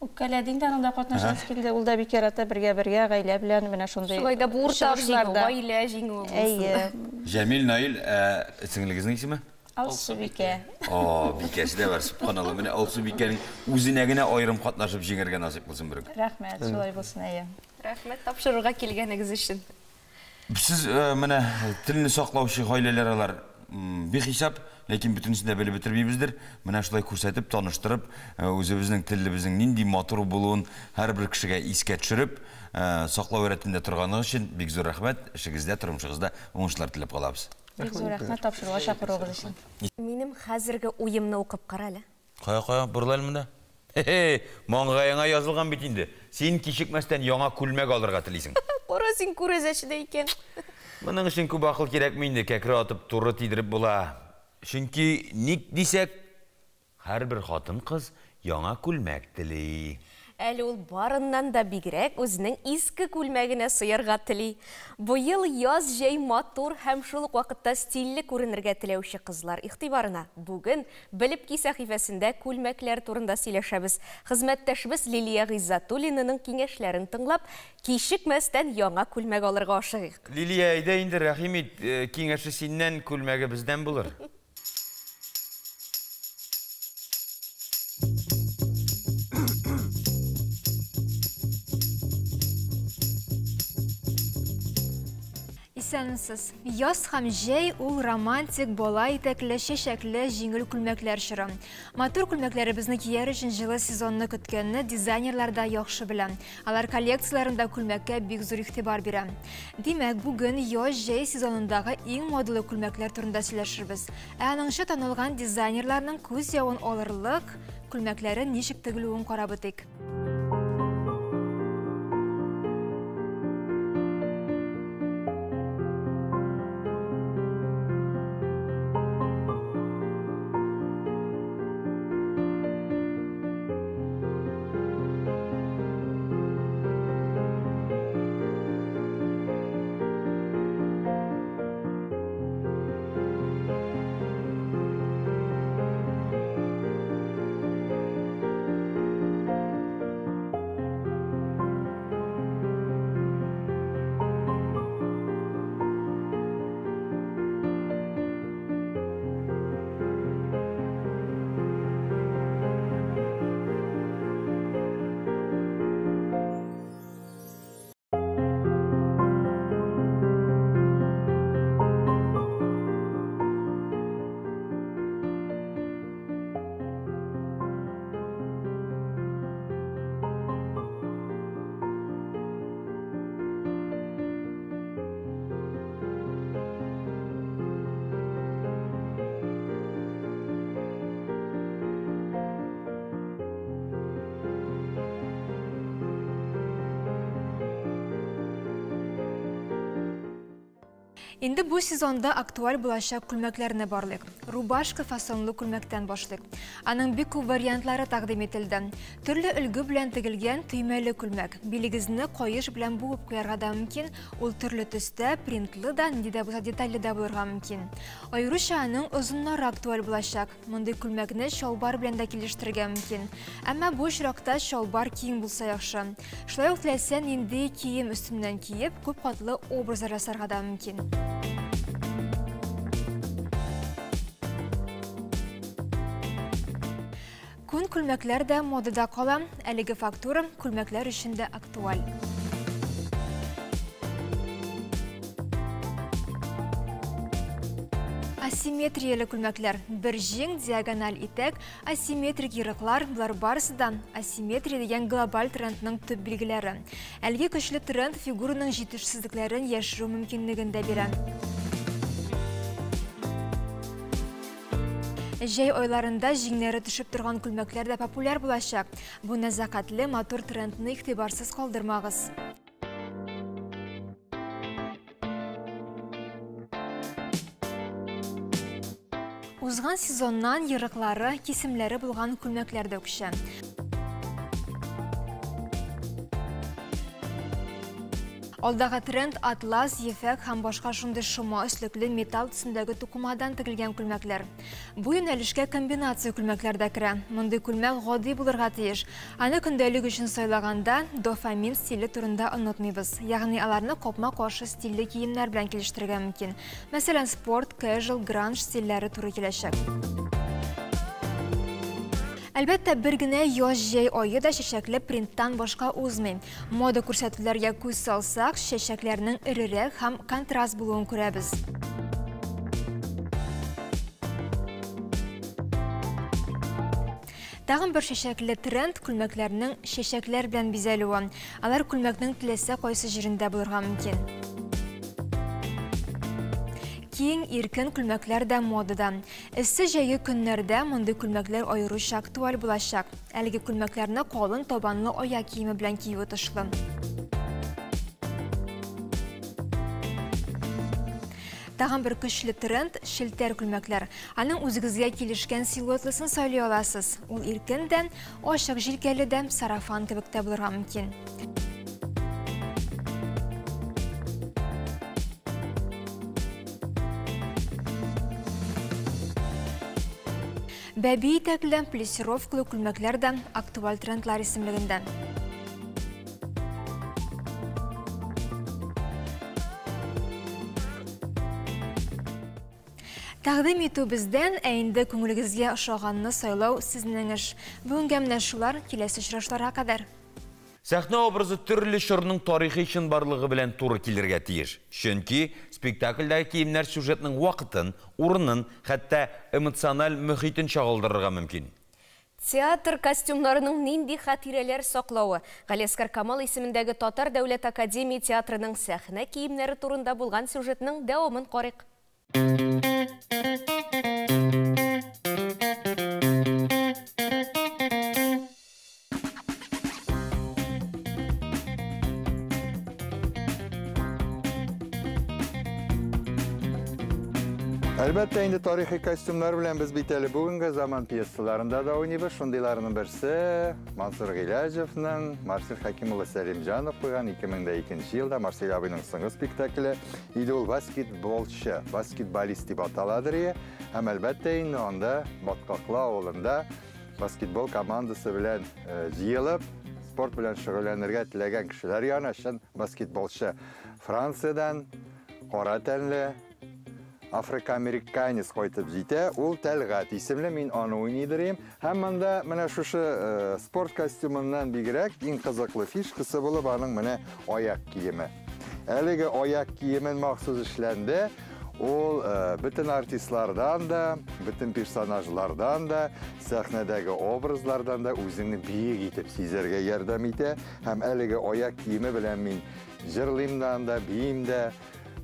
S12: Үпкәләде инде, аның да катнашасы килде. Ул да бик ярата бергә-бергә гаилә белән менә шундый.
S2: Шулай да бу уртак җиңү, гаилә җиңүе булсын.
S12: Әйе.
S1: Җәмил, Наил, ә сеңлегезнең исеме?
S12: Алсубикә.
S1: О, бикәсе дә бар, сөбханалла. Менә Алсубикәнең үзенә генә аерым катнашып җиңәргә насыйп булсын берүк.
S12: Рәхмәт, шулай булсын, әйе.
S2: Рәхмәт тапшыруга килгәнегез өчен.
S1: Сез менә телне саклаучы гаиләләр алар бихисап, ләкин бөтенесен дә белеп бетермибездер. Менә шулай күрсәтеп, таныштырып, үзебезнең телебезнең нинди матур булуын һәрбер кешегә искә төшереп, саклау рәтендә торганыгыз өчен бик зур рәхмәт. Эшегездә, тормышыгызда уңышлар теләп калабыз.
S12: Бик зур рәхмәт тапшыруга чакыруыгыз өчен.
S2: Минем хәзерге уемны укып кара әле.
S1: Кая, кая, борыл әле монда. Хе-хе, маңгаеңа язылган бит инде. Син кичекмәстән яңа күлмәк алырга телисең.
S2: Кара син күрәзәче дә икән.
S1: Моның өчен күп акыл кирәкми инде, кәкре атып туры тидереп була. Чөнки ник дисәк, һәрбер хатын-кыз яңа күлмәк тели.
S2: Әле ул барыннан да бигрәк үзенең иске күлмәгенә сыярга тели. Быел яз-җәй матур һәм шул ук вакытта стильле күренергә теләүче кызлар игътибарына бүген Белеп ки сәхифәсендә күлмәкләр турында сөйләшәбез. Хезмәттәшебез Лилия Гыйззатуллинаның киңәшләрен тыңлап, кичекмәстән яңа күлмәк алырга ашыгыйк.
S1: Лилия, әйдә инде, рәхим ит, киңәше синнән, күлмәге бездән булыр.
S15: Исәнмесез. Яз һәм җәй ул романтик, бала итәкле, чәчәкле, җиңел күлмәкләр чоры. Матур күлмәкләребезне кияр өчен җылы сезонны көткәнне дизайнерлар да яхшы белә. Алар коллекцияләрендә күлмәккә бик зур игътибар бирә. Димәк, бүген яз-җәй сезонындагы иң модалы күлмәкләр турында сөйләшербез. Ә аныңчы танылган дизайнерларның күз явын алырлык күлмәкләре ничек тегелүен карап үтик. Инде бу сезонда актуаль булачак күлмәкләрне барлыйк. Рубашка фасонлы күлмәктән башлыйк. Аның бик күп вариантлары тәкъдим ителде. Төрле өлге белән тегелгән төймәле күлмәк. Билегезне каеш белән буып куярга да мөмкин. Ул төрле төстә, принтлы да, нинди дә булса детальле дә булырга мөмкин. Аеруча аның озыннары актуаль булачак. Мондый күлмәкне чалбар белән дә килештерергә мөмкин. Әмма бу очракта чалбар киң булса яхшы. Шулай ук теләсә нинди кием өстеннән киеп, күп катлы образлар ясарга да мөмкин. Күн күлмәкләр дә модада кала. Әлеге фактура күлмәкләр өчен дә актуаль. Асимметрияле күлмәкләр. Бер җиң, диагональ итәк, асимметрик ерыклар, болар барысы да асимметрия дигән глобаль трендның төп билгеләре. Әлеге көчле тренд фигураның җитешсезлекләрен яшерү мөмкинлеген дә бирә. Җәй айларында җиңнәре төшеп торган күлмәкләр дә популяр булачак. Бу нәзакәтле, матур трендны игътибарсыз калдырмагыз. Узган сезоннан ерыклары, кисемләре булган күлмәкләр дә үкчә. Алдагы тренд атлас, ефәк һәм башка шундый шома өслекле металл төсендәге тукымадан тегелгән күлмәкләр. Бу юнәлешкә комбинация күлмәкләр дә керә. Мондый күлмәк гади булырга тиеш. Аны көндәлек өчен сайлаганда дофамин стиле турында онытмыйбыз. Ягъни аларны капма-каршы стильле киемнәр белән килештерергә мөмкин. Мәсәлән, спорт, кэжуал, гранж стильләре туры киләчәк. Әлбәттә, бер генә яз-җәй ае да чәчәкле принттан башка узмый. Мода күрсәтүләргә күз салсак, чәчәкләрнең эрерәк һәм контраст булуын күрәбез. Тагын бер чәчәкле тренд күлмәкләрнең чәчәкләр белән бизәлүе. Алар күлмәкнең теләсә кайсы җирендә булырга мөмкин. Киң, иркен күлмәкләр дә модада. Эссе җәйге көннәрдә мондый күлмәкләр аеруча актуаль булачак. Әлеге күлмәкләрне калын табанлы аяк киеме белән кию отышлы. Тагын бер көчле тренд челтәр күлмәкләр. Аның үзегезгә килешкән силуэтлысын сайлый аласыз. Ул иркен дә, ачык җилкәле дә, сарафан кебек тә булырга мөмкин. Бәби итәкле, плиссировкалы күлмәкләр дә актуаль трендлар исемлегендә. Тәкъдим итү бездән, ә инде күңелегезгә ошаганны сайлау сезнең эш. Бүгенгә менә шулар, киләсе очрашларга кадәр.
S1: Сәхнә образы төрле чорның тарихи чынбарлыгы белән туры килергә тиеш. Чөнки спектакльдәге киемнәр сюжетның вакытын, урынын, хәтта эмоциональ мөхитен чагылдырырга мөмкин.
S2: Театр костюмнарының нинди хатирәләр саклавы, Галиәсгар Камал исемендәге Татар дәүләт академия театрының сәхнә киемнәре турында булган сюжетның дәвамын карыйк.
S5: Әлбәттә, инде тарихи костюмнар белән без бит әле бүгенге заман пьесаларында да уйныйбыз. Шундыйларның берсе Мансур Гыйләҗевның Марсель Хәким улы Сәлимҗанов куйган 2002 елда Марсель абыйның соңгы спектакле иде ул баскетболчы, баскетболист дип аталадыр. Һәм әлбәттә инде анда Баткаклы авылында баскетбол командасы белән җыелып, спорт белән шөгыльләнергә теләгән кешеләр янына чын баскетболчы Франциядән кара тәнле африкамериканец кайтып җитә. Ул Тәлгать исемле, мин аны уйныйдырым. Һәм монда менә шушы спорт костюмыннан бигрәк иң кызыклы фишкасы булып аның менә аяк киеме. Әлеге аяк киемен махсус эшләнде. Ул бөтен артистлардан да, бөтен персонажлардан да, сәхнәдәге образлардан да үзеңне биек итеп сизәргә ярдәм итә. Һәм әлеге аяк киеме белән мин җырлыйм да анда, биим дә,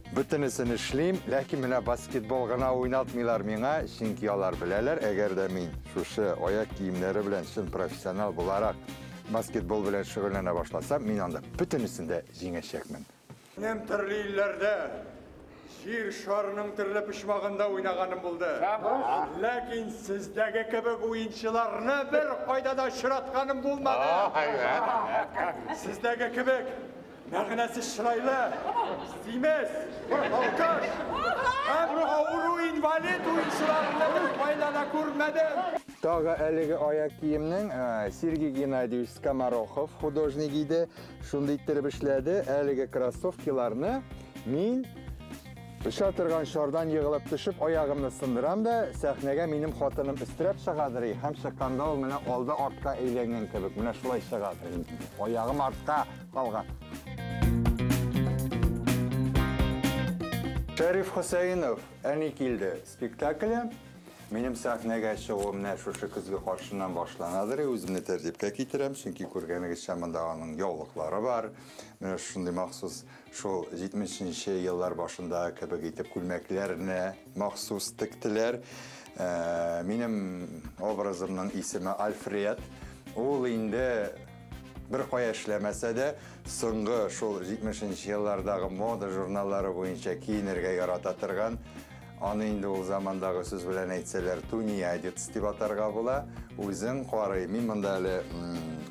S5: бөтенесен эшлим, ләкин менә баскетбол гына уйнатмыйлар миңа, чөнки алар беләләр, әгәр дә мин шушы аяк киемнәре белән чын профессионал буларак баскетбол белән шөгыльләнә башласам, мин анда бөтенесен дә җиңәчәкмен.
S16: Минем төрле илләрдә, җир шарының төрле почмагында уйнаганым булды. Ләкин сездәге кебек уенчыларны бер кайда да очратканым булмады. Сездәге кебек мәгънәсез чырайлы, симез, алкаш һәм авыру инвалид уенчыларны бер кайда да күрмәдем.
S5: Тагы әлеге аяк киемнең Сергей Геннадьевич Скоморохов художник иде, шундый иттереп эшләде. Әлеге кроссовкиларны мин оча торган шардан егылып төшеп аягымны сындырам да, сәхнәгә минем хатыным өстерәп чыгадыр, һәм чыкканда ул менә алды артка әйләнгән кебек, менә шулай чыгадыр. Аягым артка калган. Шәриф Хөсәенов Әни килде спектакле. Минем сәхнәгә чыгуым менә шушы көзге каршыннан башланадыр. Үземне тәртипкә китерәм, чөнки күргәнегезчә монда аның яулыклары бар. Менә шундый махсус шул 70нче еллар башында кебек итеп күлмәкләрне махсус тектеләр. Минем образымның исеме Альфред. Ул инде бер кая эшләмәсә дә, соңгы шул 70нче еллардагы мода журналлары буенча киенергә ярата торган, аны инде ул замандагы сүз белән әйтсәләр, тунеядец дип атарга була. Үзен карый. Мин монда әле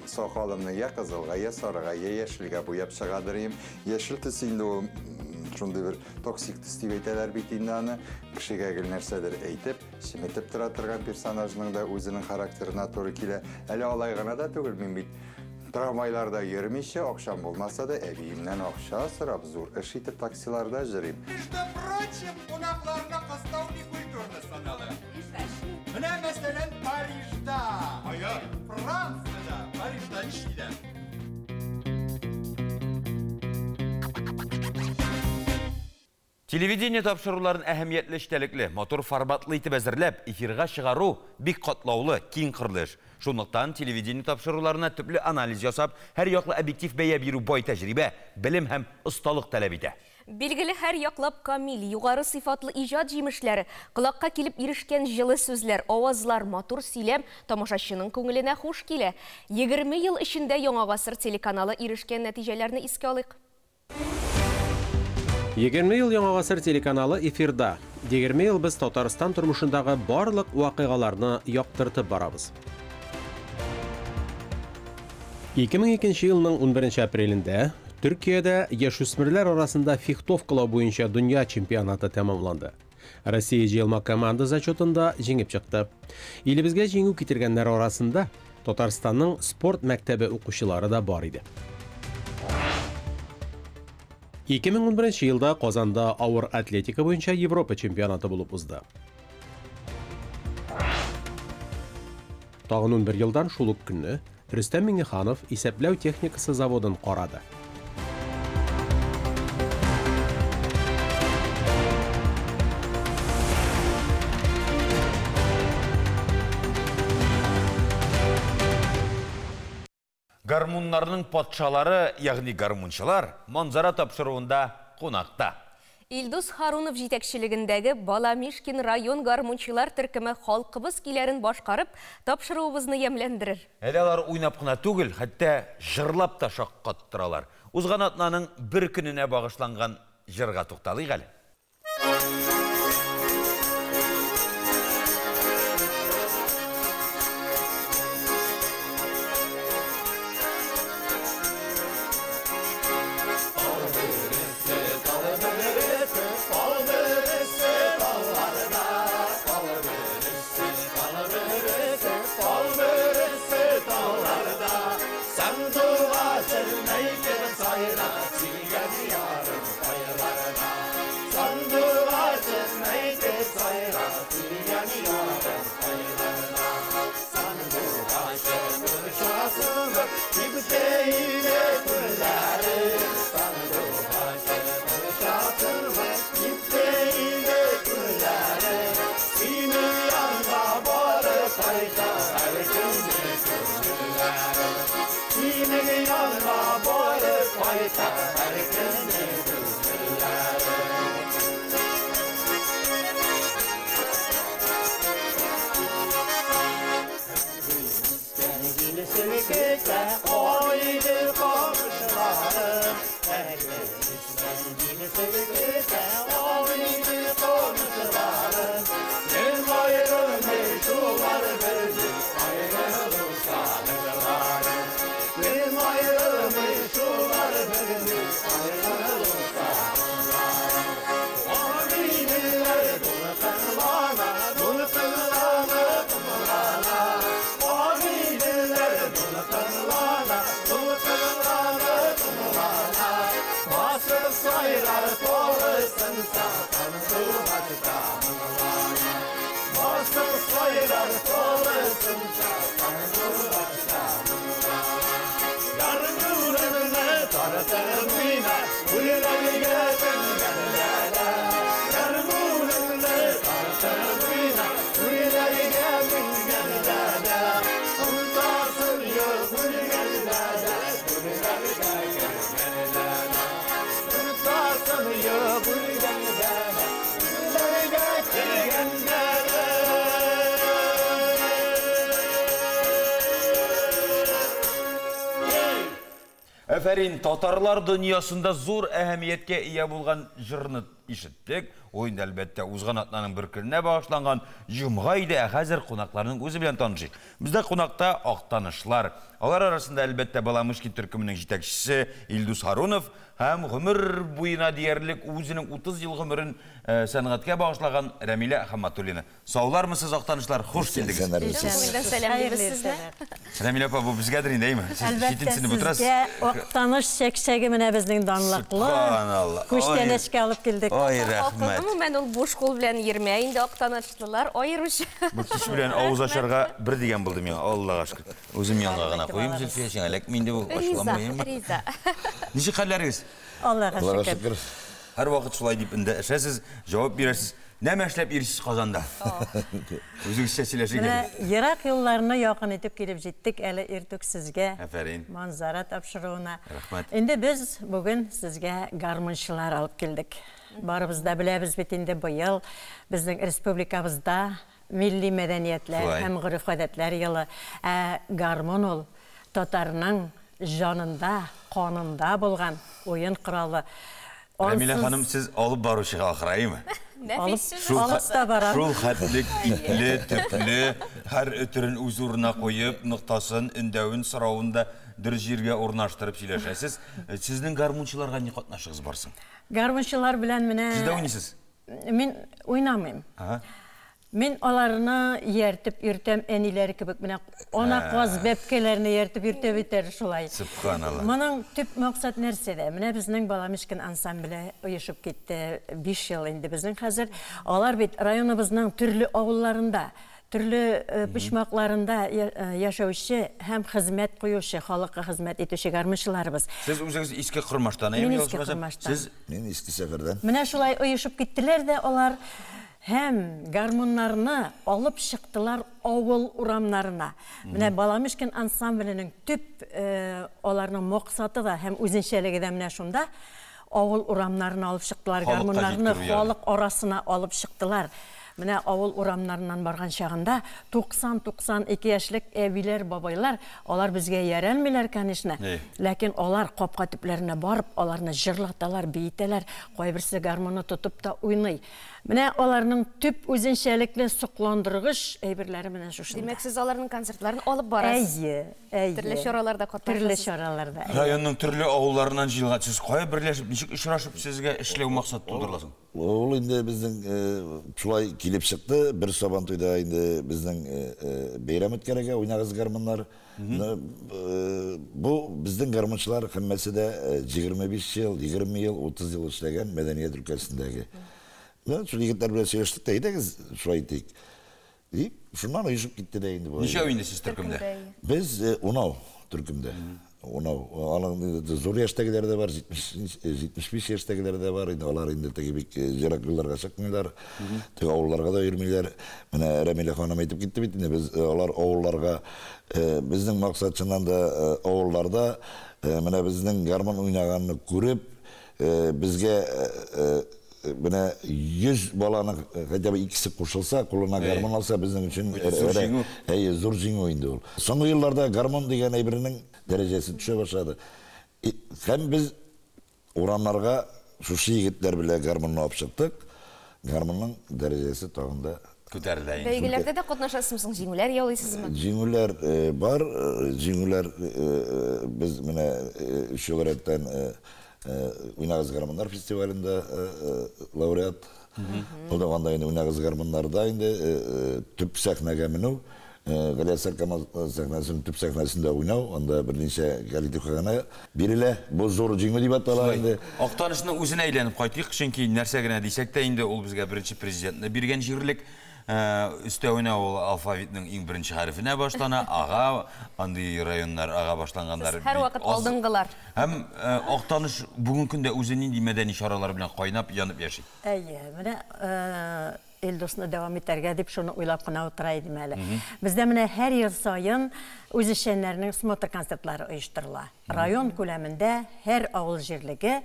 S5: Сакалымны я кызылга, я сарыга, я яшелгә буяп чыгадыр идем. Яшел төс инде ул шундый бер токсик төс дип әйтәләр бит инде аны. Кешегә гел нәрсәдер әйтеп, чеметеп тора торган персонажның да үзенең характерына туры килә. Әле алай гына да түгел, мин бит трамвайларда йөрмичә, акчам булмаса да, әбиемнән акча сорап, зур эш итеп таксиларда йөрим.
S16: Между прочим, кунакларны кыстау некультурно санала. Менә мәсәлән, Парижда, Франциядә, Парижда нишлиләр?
S1: Телевидение тапшыруларын әһәмиятле эчтәлекле, матур форматлы итеп әзерләп, эфирга чыгару бик катлаулы, киң кырлы эш. Шунлыктан телевидение тапшыруларына төпле анализ ясап, һәр яклы объектив бәя бирү бай тәҗрибә, белем һәм осталык таләп итә.
S2: Билгеле, һәр яклап камил, югары сыйфатлы иҗат җимешләре, колакка килеп ирешкән җылы сүзләр, авазлар, матур сөйләм тамашачының күңеленә хуш килә. 20 ел эчендә Яңа гасыр телеканалы ирешкән нәтиҗәләрне искә алыйк.
S6: 20 ел Яңа гасыр телеканалы эфирда. 20 ел без Татарстан тормышындагы барлык вакыйгаларны яктыртып барабыз. 2002 елның 11 апрелендә Төркиядә яшүсмерләр арасында фехтовкалау буенча дөнья чемпионаты тәмамланды. Россия җыелма команда зачетында җиңеп чыкты. Илебезгә җиңү китергәннәр арасында Татарстанның спорт мәктәбе укучылары да бар иде. 2011 елда Казанда авыр атлетика буенча Европа чемпионаты булып узды. Тагын 11 елдан шул ук көнне Рөстәм Миңнеханов исәпләү техникасы заводын карады.
S1: Гармуннарның патшалары, ягъни гармунчылар, Манзара тапшыруында кунакта.
S2: Илдус Харунов җитәкчелегендәге Баламишкин район гармунчылар төркеме халкыбыз көйләрен башкарып, тапшыруыбызны ямьләндерер.
S1: Әле алар уйнап кына түгел, хәтта җырлап та шаккаттыралар. Узган атнаның бер көненә багышланган җырга тукталыйк әле. Афәрин, татарлар дөньясында зур әһәмияткә ия булган җырны ишеттек. Ул инде, әлбәттә, узган атнаның бер көненә багышланган җомга иде. Ә хәзер кунакларның үзе белән танышыйк. Бездә кунакта актанышлар. Алар арасында, әлбәттә, Баламышкин төркеменең җитәкчесе Илдус Һарунов һәм гомер буена диярлек үзенең 30 ел гомерен сәнгатькә багышлаган Рәмилә Хамматуллина. Саулармысыз, актанышлар, хуш килдегез.
S2: Сәламлибез сезне.
S1: Рәмилә апа, бу безгәдер инде, әйме? Сез
S17: Әлбәттә,
S1: читенсенеп утырасыз.
S17: сезгә Актаныш чәкчәге менә безнең данлыклы.
S1: Субханалла.
S17: Күчтәнәчкә алып килдек.
S1: Ай, рәхмәт.
S2: Гомумән, ул буш кул белән йөрмә инде актанышлылар аеруча.
S1: Бу кич белән авыз ачарга бер дигән булды миңа, Аллага шөкер. Үзем янга гына куйым, Зөлфия, сиңа эләкми инде бу,
S2: Риза,
S1: ачуланмыйм.
S2: риза.
S1: Ничек хәлләрегез?
S17: Аллага шөкер.
S1: Һәрвакыт шулай дип эндәшәсез, җавап бирәсез. Нәмә эшләп йөрисез Казанда? Үзегезчә сөйләшик
S17: Менә
S1: әле.
S17: ерак юлларны якын итеп килеп җиттек әле иртүк сезгә.
S1: Афәрин.
S17: Манзара тапшыруына.
S1: Рәхмәт.
S17: Инде без бүген сезгә гармунчылар алып килдек. Барыбыз да беләбез бит инде быел безнең республикабызда милли мәдәниятләр
S1: Шулай.
S17: һәм гореф-гадәтләр елы. Ә гармун ул татарның җанында, канында булган уен коралы.
S1: Рәмилә
S17: Ансыз
S1: ханым, сез алып баручыга ахыры, әйеме?
S17: Алып,
S1: Шул
S17: алып та барам.
S1: Шул хәтлек ипле, төпле, һәр өтерен үз урынына куеп, ноктасын, өндәвен, соравын да дөрес җиргә урнаштырып сөйләшәсез. Сезнең гармунчыларга ни катнашыгыз бар соң?
S17: Гармунчылар белән менә
S1: Сез дә уйныйсыз?
S17: Мин уйнамыйм.
S1: Ага.
S17: Мин аларны ияртеп йөртәм әниләре кебек. Менә ана каз бәбкәләрне ияртеп йөртә бит әле шулай.
S1: Сөбханалла.
S17: Моның төп максат нәрсәдә? Менә безнең Баламишкин ансамбле оешып китте. 5 ел инде безнең хәзер. Алар бит районыбызның төрле авылларында, төрле почмакларында яшәүче һәм хезмәт куючы, халыкка хезмәт итүче гармунчыларыбыз.
S1: Сез үзегез Иске Кормаштан,
S17: Мин
S1: әйеме,
S17: Иске
S1: ялгышмасам?
S17: Кормаштан.
S1: Сез
S18: Мин Иске Сәфәрдән.
S17: Менә шулай оешып киттеләр дә алар һәм гармуннарны алып чыктылар авыл урамнарына. Менә Баламишкин ансамбленең төп аларның максаты да һәм үзенчәлеге дә менә шунда. Авыл урамнарына алып чыктылар,
S1: Халыкка
S17: гармуннарны
S1: җиткерү ягы.
S17: халык арасына алып чыктылар. Менә авыл урамнарыннан барган чагында 90-92 яшьлек әбиләр, бабайлар, алар безгә ярәлмиләр, конечно. Ләкин алар капка төпләренә барып, аларны җырлаталар, биетәләр, кайберсе гармунны тотып та уйный. Менә аларның төп үзенчәлекле сокландыргыч әйберләре менә шушында.
S2: Димәк, сез аларның концертларын алып барасыз.
S17: Әйе, әйе.
S2: Төрле чараларда катнашасыз.
S17: Төрле чараларда, әйе.
S1: Районның төрле авылларыннан җыелган сез кая берләшеп, ничек очрашып сезгә эшләү максаты тудырыласың?
S18: Ул инде безнең шулай килеп чыкты. Бер Сабантуйда инде безнең бәйрәм үткәрергә уйнагыз гармуннар. Бу безнең гармунчылар һәммәсе дә 25 ел, 20 ел, 30 ел эшләгән мәдәният өлкәсендәге. Менә шул егетләр белән сөйләштек тә, әйдәгез шулай итик. Дип, шуннан оешып китте дә инде бу.
S1: Ничәү инде сез төркемдә?
S18: Без унау төркемдә. Унау. Аның зур яшьтәгеләр дә бар, 75 яшьтәгеләр дә бар. Инде алар инде теге бик ерак юлларга чыкмыйлар. Теге авылларга да йөрмиләр. Менә Рәмилә ханым әйтеп китте бит инде, без алар авылларга, безнең максат чыннан да авылларда менә безнең гармун уйнаганны күреп, безгә менә 100 баланың хотя бы икесе кушылса, кулына гармун алса, безнең өчен
S1: Зур җиңү.
S18: Әйе, зур җиңү инде ул. Соңгы елларда гармун дигән әйбернең дәрәҗәсе төшә башлады. Һәм без урамнарга шушы егетләр белән гармунны алып чыктык. Гармунның дәрәҗәсе тагын да
S1: күтәрелә инде.
S2: Бәйгеләрдә дә катнашасызмы соң? Җиңүләр яулыйсызмы?
S18: Җиңүләр бар, җиңүләр без менә 3 ел рәттән Уйнагыз гармуннар фестивалендә лауреат. Булдык. Анда инде Уйнагыз гармуннарда инде төп сәхнәгә менү, Галиәсгар Камал сәхнәсенең төп сәхнәсендә уйнау, анда берничә коллективка гына бирелә. Бу зур җиңү дип атала инде.
S1: Актанышның үзенә әйләнеп кайтыйк, чөнки нәрсә генә дисәк тә инде ул безгә беренче президентны биргән җирлек. Өстәвенә ул алфавитның иң беренче хәрефенә башлана, ага, андый районнар ага башланганнар.
S2: Һәрвакыт алдынгылар.
S1: Һәм Актаныш бүгенге көндә үзе нинди мәдәни чаралар белән кайнап, янып яши?
S17: Әйе, менә Илдусны дәвам итәргә дип шуны уйлап кына утыра идем әле. Бездә менә һәр ел саен үзешчәннәрнең смотр концертлары оештырыла. Район күләмендә һәр авыл җирлеге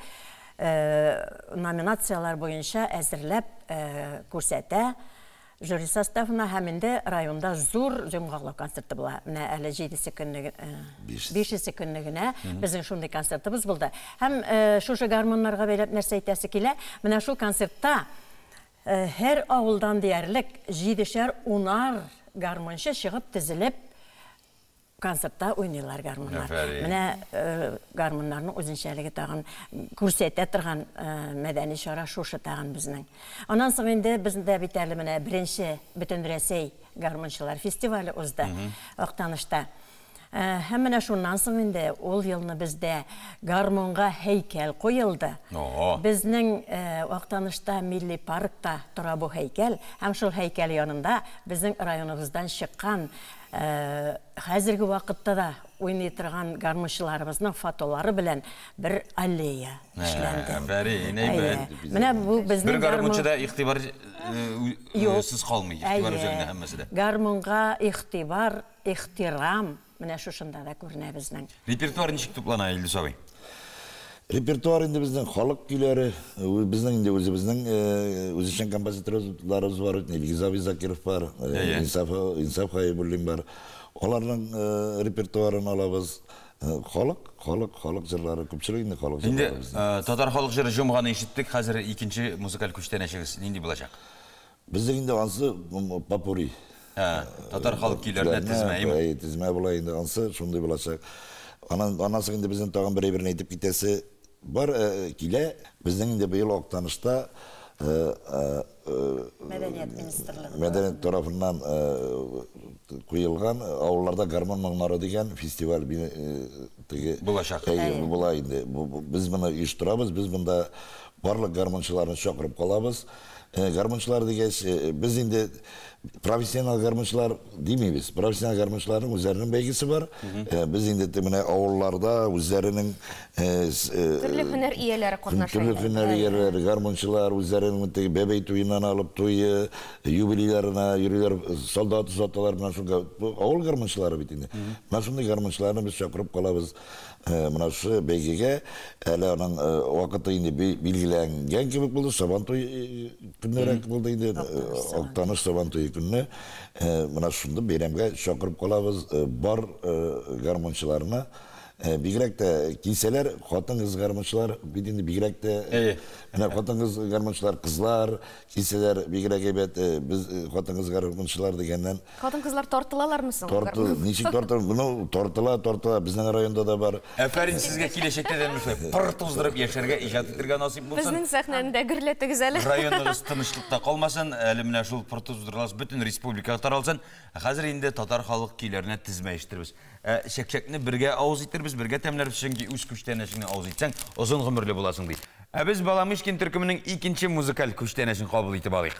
S17: номинацияләр буенча әзерләп күрсәтә. Жюри составына һәм инде районда зур йомгаклау концерты була. Менә әле 7-се көнне, 5-се көнне генә безнең шундый концертыбыз булды. Һәм шушы гармуннарга бәйләп нәрсә әйтәсе килә? Менә шул концертта һәр авылдан диярлек 7-шәр, 10-ар гармунчы чыгып тезелеп концертта уйныйлар гармуннар. Менә гармуннарның үзенчәлеге тагын күрсәтә торган мәдәни чара шушы тагын безнең. Аннан соң инде бездә бит әле менә беренче Бөтенрәсәй гармунчылар фестивале узды Актанышта. Һәм менә шуннан соң инде ул елны бездә гармунга һәйкәл куелды. Безнең Актанышта милли паркта тора бу һәйкәл, һәм шул һәйкәл янында безнең районыбыздан чыккан хәзерге вакытта да уйный торган гармунчыларыбызның фотолары белән бер аллея эшләнде.
S1: Афәрин, әйбәт.
S17: Менә бу безнең
S1: бер гармунчы да игътибар сез калмый, игътибар үзәгендә һәммәсе дә.
S17: Гармунга игътибар, ихтирам менә шушында да күренә безнең.
S1: Репертуар ничек туплана, Илдус абый?
S18: Репертуар инде безнең халык көйләре, безнең инде үзебезнең үзешчән композиторларыбыз бар, Илгиз абый Закиров бар, Инсаф Хәйбуллин бар. Аларның репертуарын алабыз. Халык, халык, халык җырлары, күпчелек инде халык җырлары безнең.
S1: Инде татар халык җыры җомганы ишеттек, хәзер икенче музыкаль күчтәнәчегез нинди булачак?
S18: Безнең инде ансы попури.
S1: Татар халык көйләренә тезмә, әйме?
S18: Тезмә була инде, ансы шундый булачак. Аннан соң инде безнең тагын бер әйберне әйтеп китәсе бар, килә. Безнең инде быел Актанышта
S17: Мәдәният министрлыгы
S18: мәдәният тарафыннан куелган авылларда гармун моңнары дигән фестиваль теге
S1: булачак.
S18: Була инде. Без моны оештырабыз, без монда барлык гармунчыларны чакырып калабыз. Гармунчылар дигәч, без инде профессионал гармунчылар димибез. Профессионал гармунчыларның үзләренең бәйгесе бар. Без инде менә авылларда үзләренең
S2: төрле һөнәр ияләре катнаша.
S18: Төрле һөнәр ияләре, гармунчылар үзләренең теге бәбәй туеннан алып туе, юбилейларына йөриләр, солдат озаталар, менә шунда авыл гармунчылары бит инде. Менә шундый гармунчыларны без чакырып калабыз. Менә шушы бәйгегә әле аның вакыты инде билгеләнгән кебек булды, Сабан туй көннәрәк булды инде, Актаныш Сабан туе көнне. Менә шунда бәйрәмгә чакырып калабыз бар гармунчыларны. Бигрәк тә килсәләр, хатын-кыз гармунчылар бит инде бигрәк тә, менә хатын-кыз гармунчылар, кызлар килсәләр бигрәк әйбәт. Без хатын-кыз гармунчылар дигәннән.
S2: Хатын-кызлар тартылалармы соң?
S18: Тартыл, ничек тартыл? Ну, тартыла, тартыла. Безнең районда да бар.
S1: Афәрин сезгә, киләчәктә дә шулай пыр туздырып яшәргә, иҗат итәргә насыйп булсын.
S2: Безнең сәхнәне дә гөрләтегез әле.
S1: Районыгыз тынычлыкта калмасын, әле менә шул пыр туздырылас бөтен республикага таралсын. Хәзер инде татар халык көйләренә тезмә ишетербез. Чәкчәкне бергә авыз итербез, бергә тәмләрбез, чөнки үз күчтәнәчеңне авыз итсәң, озын гомерле буласың ди. Ә без Баламышкин төркеменең икенче музыкаль күчтәнәчен кабул итеп алыйк.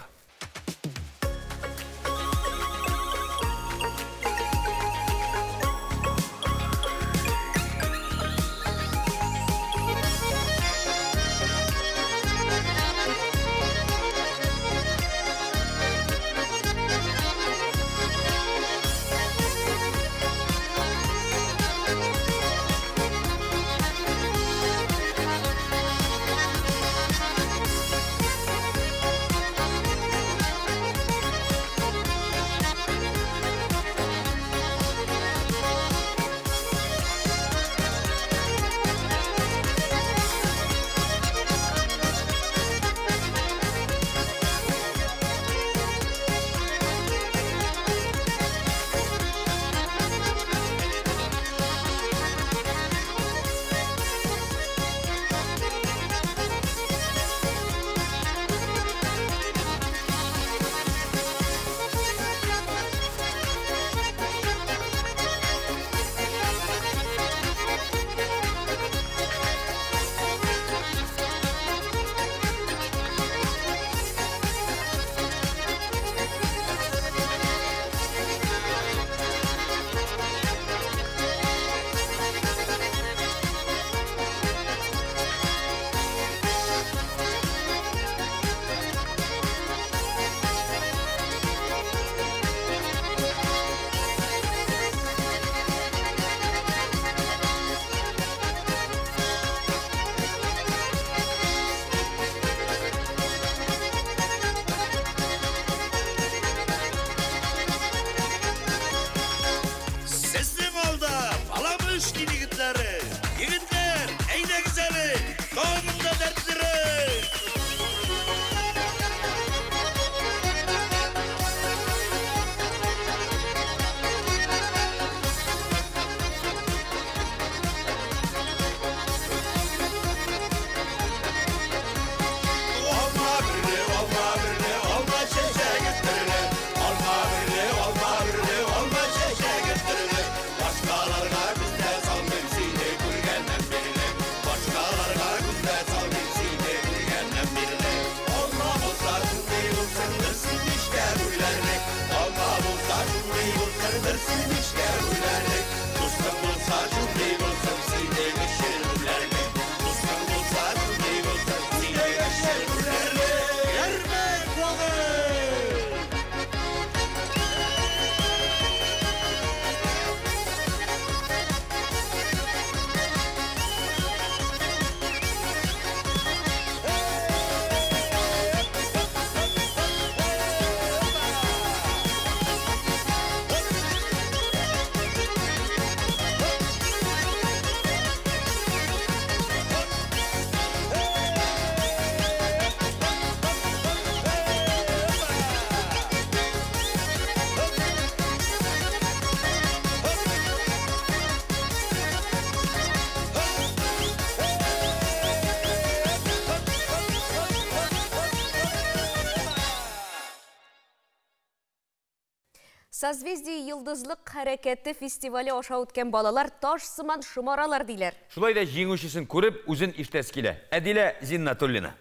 S2: Созвездие Йолдызлык хәрәкәте фестивале аша үткән балалар таш сыман шомаралар, диләр.
S1: Шулай да җиңүчесен күреп, үзен ишетәсе килә. Әдилә Зиннатуллина.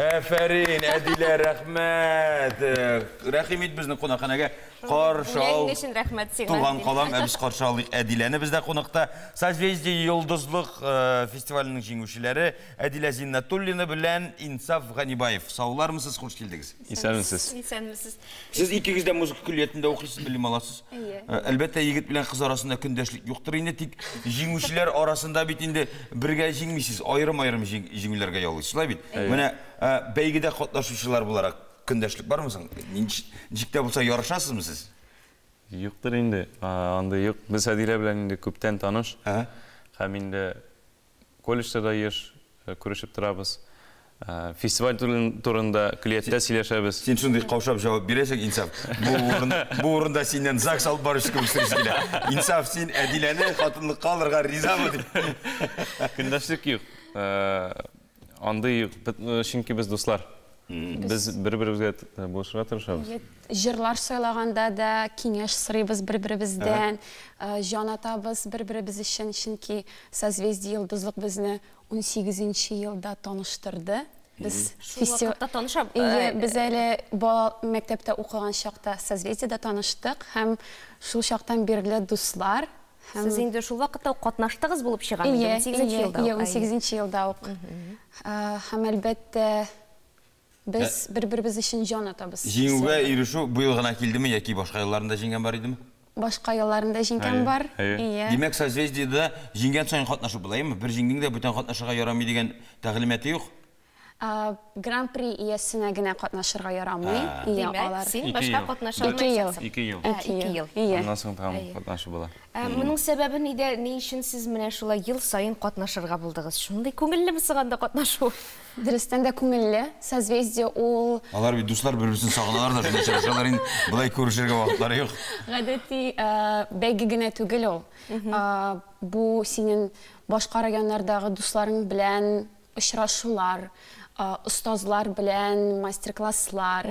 S1: Әфәрин, Әдилә, рәхмәт. Рәхим ит безнең кунакханәгә. Каршы ал.
S2: Бүләгең өчен рәхмәт сиңа.
S1: Туган калам, ә без каршы алыйк Әдиләне бездә кунакта. Созвездие Йолдызлык фестиваленең җиңүчеләре Әдилә Зиннатуллина белән Инсаф Ганибаев. Саулармысыз, хуш килдегез.
S19: Исәнмесез.
S2: Исәнмесез.
S1: Сез икегез дә музыка көллиятендә укыйсыз, белем аласыз.
S2: Әйе.
S1: Әлбәттә, егет белән кыз арасында көндәшлек юктыр инде, тик җиңүчеләр арасында бит инде бергә җиңмисез, аерым-аерым җиңүләргә яулыйсыз, шулай бит? Менә бәйгедә катнашучылар буларак көндәшлек бармы соң? Ничек тә булса ярышасызмы сез?
S19: Юктыр инде, андый юк. Без Әдилә белән инде күптән таныш. Һәм инде колледжда да еш күрешеп торабыз. Фестиваль турында көллияттә сөйләшәбез.
S1: Син шундый каушап җавап бирәсең, Инсаф. Бу урында синнән ЗАГС алып баручы кебек сүз килә. Инсаф, син Әдиләне хатынлыкка алырга ризамы дип.
S19: Көндәшлек юк. Андый юк, чөнки без дуслар. Без бер-беребезгә булышырга тырышабыз.
S20: Җырлар сайлаганда да киңәш сорыйбыз бер-беребездән, җан атабыз бер-беребез өчен, чөнки Созвездие Йолдызлык безне унсигезенче елда таныштырды. Без
S2: Шул вакытта таныша.
S20: Әйе, без әле бала мәктәптә укыган чакта Созвездиедә таныштык һәм шул чактан бирле дуслар.
S2: Сез инде шул вакытта ук катнаштыгыз булып чыга инде, унсигезенче елда ук.
S20: Әйе, унсигезенче елда ук. Һәм әлбәттә, Без бер-беребез өчен җан атабыз.
S1: Җиңүгә ирешү быел гына килдеме яки башка елларында җиңгән бар идеме?
S20: Башка елларында җиңгән бар. Ие.
S1: Димәк, Созвездиедә җиңгән саен катнашып була, әйеме? Бер җиңдең дә бүтән катнашырга ярамый дигән тәгълиматы юк?
S20: Гран-при иясенә генә катнашырга ярамый. Ие,
S2: Димәк,
S20: алар.
S2: син башка катнаша
S20: Ике ел.
S2: алмаячаксың.
S19: Ике ел.
S2: Ә, ике ел.
S20: Ие.
S19: Аннан соң тагын катнашып була.
S2: Ә моның сәбәбе нидә? Ни өчен сез менә шулай ел саен катнашырга булдыгыз? Шундый күңеллеме соң анда катнашу?
S20: Дөрестән дә күңелле. Созвездие ул
S1: Алар бит дуслар, бер-берсен сагыналар да, шунда очрашалар инде. Болай күрешергә вакытлары юк.
S20: Гадәти бәйге генә түгел ул. Бу синең башка районнардагы дусларың белән очрашулар, остазлар белән мастер-класслар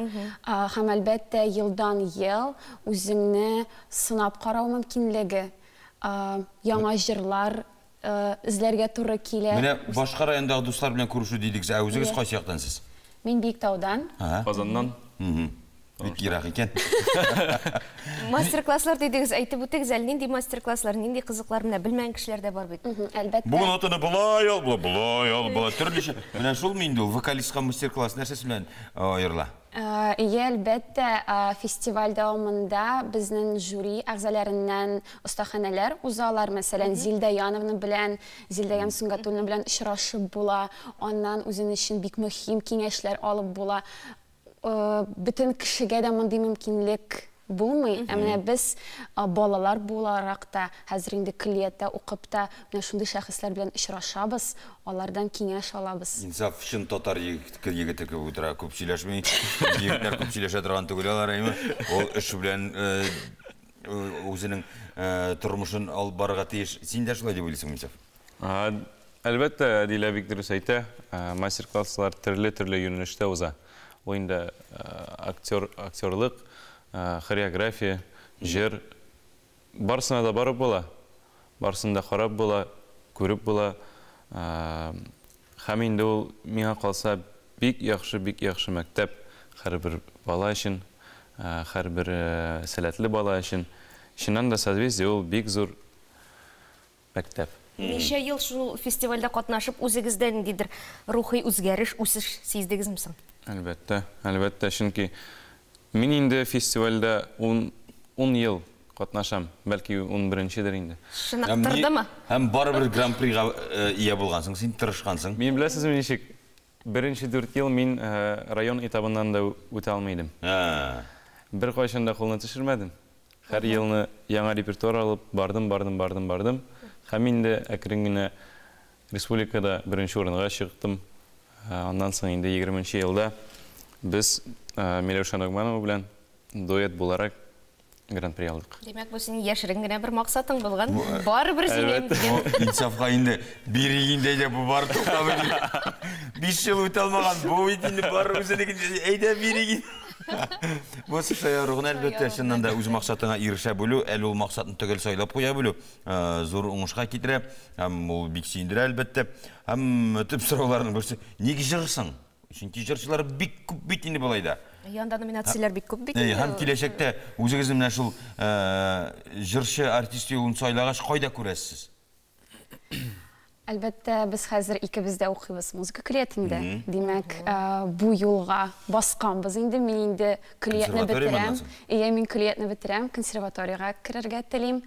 S20: һәм, әлбәттә, елдан-ел үзеңне сынап карау мөмкинлеге, яңа җырлар эзләргә туры килә.
S1: Менә башка райондагы дуслар белән күрешү дидегез, ә үзегез кайсы яктан сез?
S20: Мин Биектаудан.
S19: Казаннан.
S1: Бик ерак икән.
S2: Мастер-класслар дидегез, әйтеп үтегез әле, нинди мастер-класслар, нинди кызыклар, менә белмәгән кешеләр дә бар бит.
S20: Әлбәттә.
S1: Бу нотаны болай ал, болай ал, болай төрлечә. Менә шулмы инде ул вокалистка мастер-класс нәрсәсе белән аерыла?
S20: Ие, әлбәттә, фестиваль дәвамында безнең жюри әгъзаларыннан остаханәләр узалар. Мәсәлән, Зилдә Яновна белән, Зилдә Сөнгатуллина белән очрашып була. Аннан үзең өчен бик мөһим киңәшләр алып була. Бөтен кешегә дә мондый мөмкинлек булмый. Ә менә без балалар буларак та, хәзер инде көллияттә укып та, менә шундый шәхесләр белән очрашабыз, алардан киңәш алабыз.
S1: Инсаф чын татар егете кебек утыра, күп сөйләшми. Егетләр күп сөйләшә торган түгел алар, әйме? Ул эш белән үзенең тормышын алып барырга тиеш. Син дә шулай дип уйлыйсыңмы, Инсаф?
S19: Әлбәттә, Әдилә бик дөрес әйтә. Мастер-класслар төрле-төрле юнәлештә уза. Ул инде актер, актерлык, хореография, җыр. Барысына да барып була. Барысын да карап була, күреп була. Һәм инде ул, миңа калса, бик яхшы, бик яхшы мәктәп һәрбер бала өчен, һәрбер сәләтле бала өчен. Чыннан да, Созвездие ул бик зур мәктәп.
S2: Ничә ел шул фестивальдә катнашып, үзегездә ниндидер рухи үзгәреш, үсеш сиздегезме соң?
S19: Әлбәттә, әлбәттә, чөнки мин инде фестивальдә ун, ун ел катнашам, бәлки унберенчедер инде.
S2: Чыныктырдымы?
S1: Һәм барыбер гран-прига ия булгансың, син тырышкансың.
S19: Мин беләсезме ничек, беренче дүрт ел мин район этабыннан да үтә алмый идем. Беркайчан да кулны төшермәдем. Һәр елны яңа репертуар алып бардым, бардым, бардым, бардым. Һәм инде әкрен генә республикада беренче урынга чыктым. Аннан соң инде егерменче елда без Миләүшә Ногманова белән дуэт буларак гран-при алдык.
S2: Димәк, бу синең яшерен генә бер максатың булган. Барыбер җиңәм дигән.
S1: Инсафка инде бирик инде, әйдә, бу бар туктап инде. 5 ел үтә алмаган, бу бит инде бар үзенекен, әйдә бирик инде. Бу шаяру гына, әлбәттә, чыннан да үз максатыңа ирешә белү, әле ул максатны төгәл сайлап куя белү, зур уңышка китерә, һәм ул бик сөендерә, әлбәттә. Һәм төп сорауларның берсе, ник җырсың? Чөнки җырчылар бик күп бит инде болай да.
S2: Янда номинацияләр бик күп бит инде.
S1: Һәм киләчәктә үзегезне менә шул җырчы артист юлын сайлагач, кайда күрәсез?
S20: Әлбәттә, без хәзер икебез дә укыйбыз музыка көллиятендә. Димәк, бу юлга басканбыз инде. Мин инде көллиятне бетерәм. Ие, мин көллиятне бетерәм, консерваториягә керергә телим.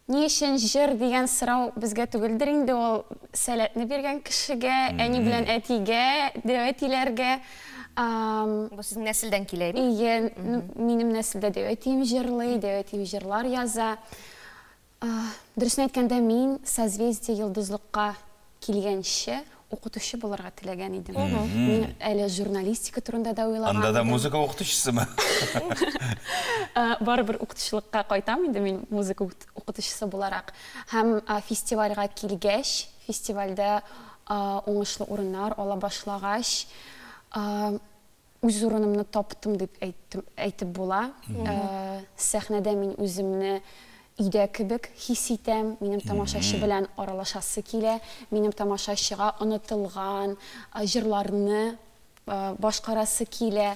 S20: Ни өчен җыр дигән сорау безгә түгелдер инде ул, сәләтне биргән кешегә, әни белән әтигә, дәү әтиләргә.
S2: Бу сезнең нәселдән килә, әйеме?
S20: Ие, минем нәселдә дәү әтием җырлый, дәү әтием җырлар яза. Дөресен әйткәндә, мин Созвездие Йолдызлыкка килгәнче укытучы булырга теләгән идем. Мин әле журналистика турында да уйлаган
S1: Анда да
S20: идем.
S1: музыка укытучысымы?
S20: Барыбер укытучылыкка кайтам инде мин музыка укытучысы буларак. Һәм фестивальгә килгәч, фестивальдә уңышлы урыннар ала башлагач, үз урынымны таптым дип әйтеп була. Сәхнәдә мин үземне өйдә кебек хис итәм, минем тамашачы белән аралашасы килә, минем тамашачыга онытылган җырларны башкарасы килә.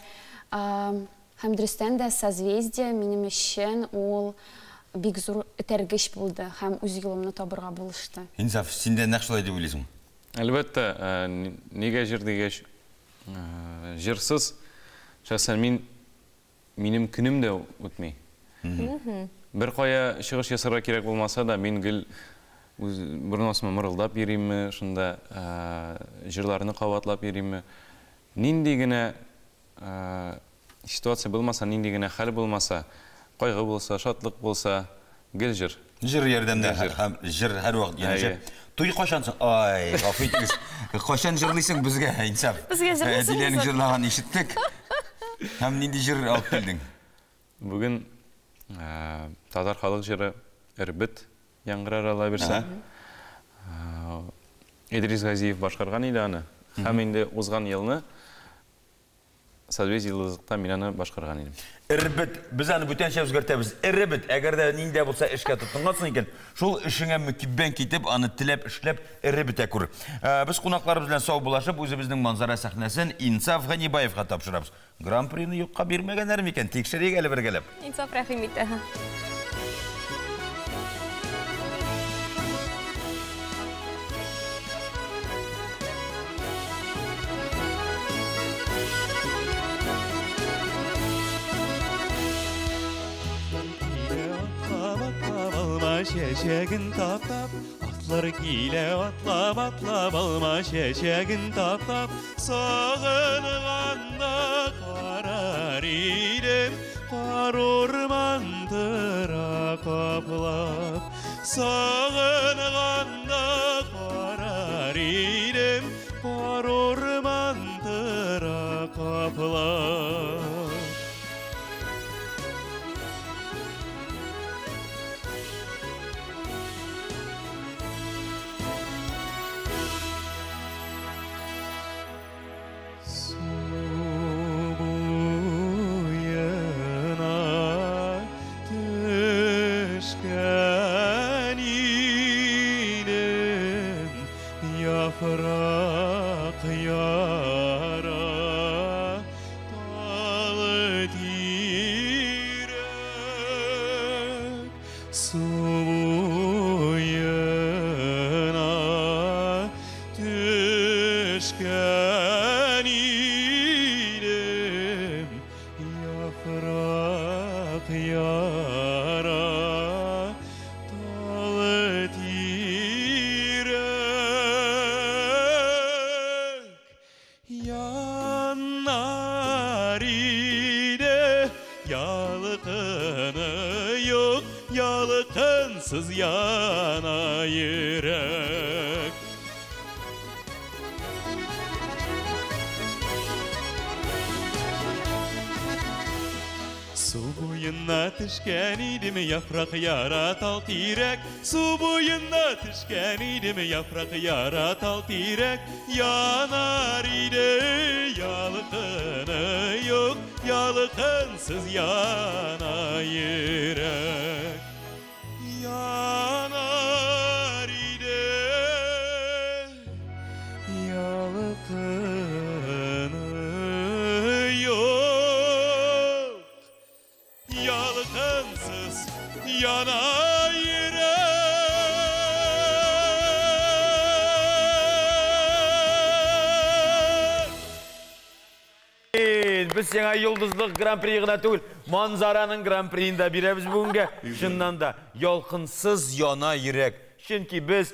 S20: Һәм дөрестән дә Созвездие минем өчен ул бик зур этәргеч булды һәм үз юлымны табырга булышты.
S1: Инсаф, син дә нәкъ шулай дип уйлыйсыңмы?
S19: Әлбәттә, нигә җыр дигәч, Җырсыз, шәхсән мин, минем көнем дә үтми. Бер кая чыгыш ясарга кирәк булмаса да, мин гел үз борын астыма мырылдап йөримме, шунда җырларны кабатлап йөримме. Нинди генә ситуация булмаса, нинди генә хәл булмаса, кайгы булса, шатлык булса, гел җыр.
S1: Җыр ярдәмдә һәм җыр һәрвакыт янәшә. Туй кайчан соң? Ай, гафу итегез. Кайчан җырлыйсың безгә, Инсаф?
S2: Безгә җырлыйсың.
S1: Әдиләнең җырлаганын ишеттек. Һәм нинди җыр алып килдең?
S19: Бүген татар халык җыры Эрбет яңгырар Алла бирсә. Идрис Газиев башкарган иде аны. Һәм инде узган елны Созвездие Йолдызлыкта мин аны башкарган идем.
S1: Эрбет, без аны бүтәнчә үзгәртәбез. Эребет, әгәр дә нинди дә булса эшкә тотынгансың икән, шул эшеңә мөкиббән китеп, аны теләп эшләп, эреп бетә күр. Без кунакларыбыз белән саубуллашып, үзебезнең манзара сәхнәсен Инсаф Ганибаевка тапшырабыз. Гран-прины юкка бирмәгәннәр микән? Тикшерик әле бергәләп.
S2: Инсаф рәхим ит.
S7: Чәчәген таптап, атлар килә атлап, атлап, алма чәчәген таптап, сагынганда карар идем, кар урман тора каплап. Сагынганда карар идем, кар урман тора каплап. Су буена төшкән идем, яфрак яра тал тирәк. Су буена төшкән идем, яфрак яра тал тирәк. Янар иде ялкыны юк, ялкынсыз яна йөрәк. Су буена төшкән идем, яфрак яра тал тирәк. Су буена төшкән идем, яфрак яра тал тирәк. Янар иде ялкыны юк, ялкынсыз яна йөрәк. Янар иде ялкыны юк, ялкынсыз яна йөрәк.
S1: Без сиңа Йолдызлык гран-при гына түгел, Манзараның гран-приен да бирәбез бүгенгә. Чыннан да, ялкынсыз яна йөрәк. Чөнки без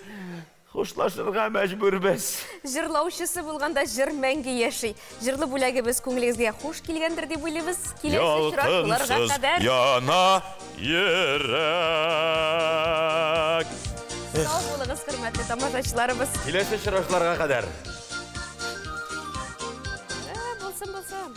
S1: хушлашырга мәҗбүрбез.
S2: Җырлаучысы булганда җыр мәңге яши. Җырлы бүләгебез күңелегезгә хуш килгәндер дип уйлыйбыз. Киләсе очрашуларга
S1: Ялкынсыз
S2: кадәр.
S1: яна йөрәк.
S2: Сау булыгыз, хөрмәтле тамашачыларыбыз.
S1: Киләсе очрашуларга кадәр.
S2: Булсын, булсын.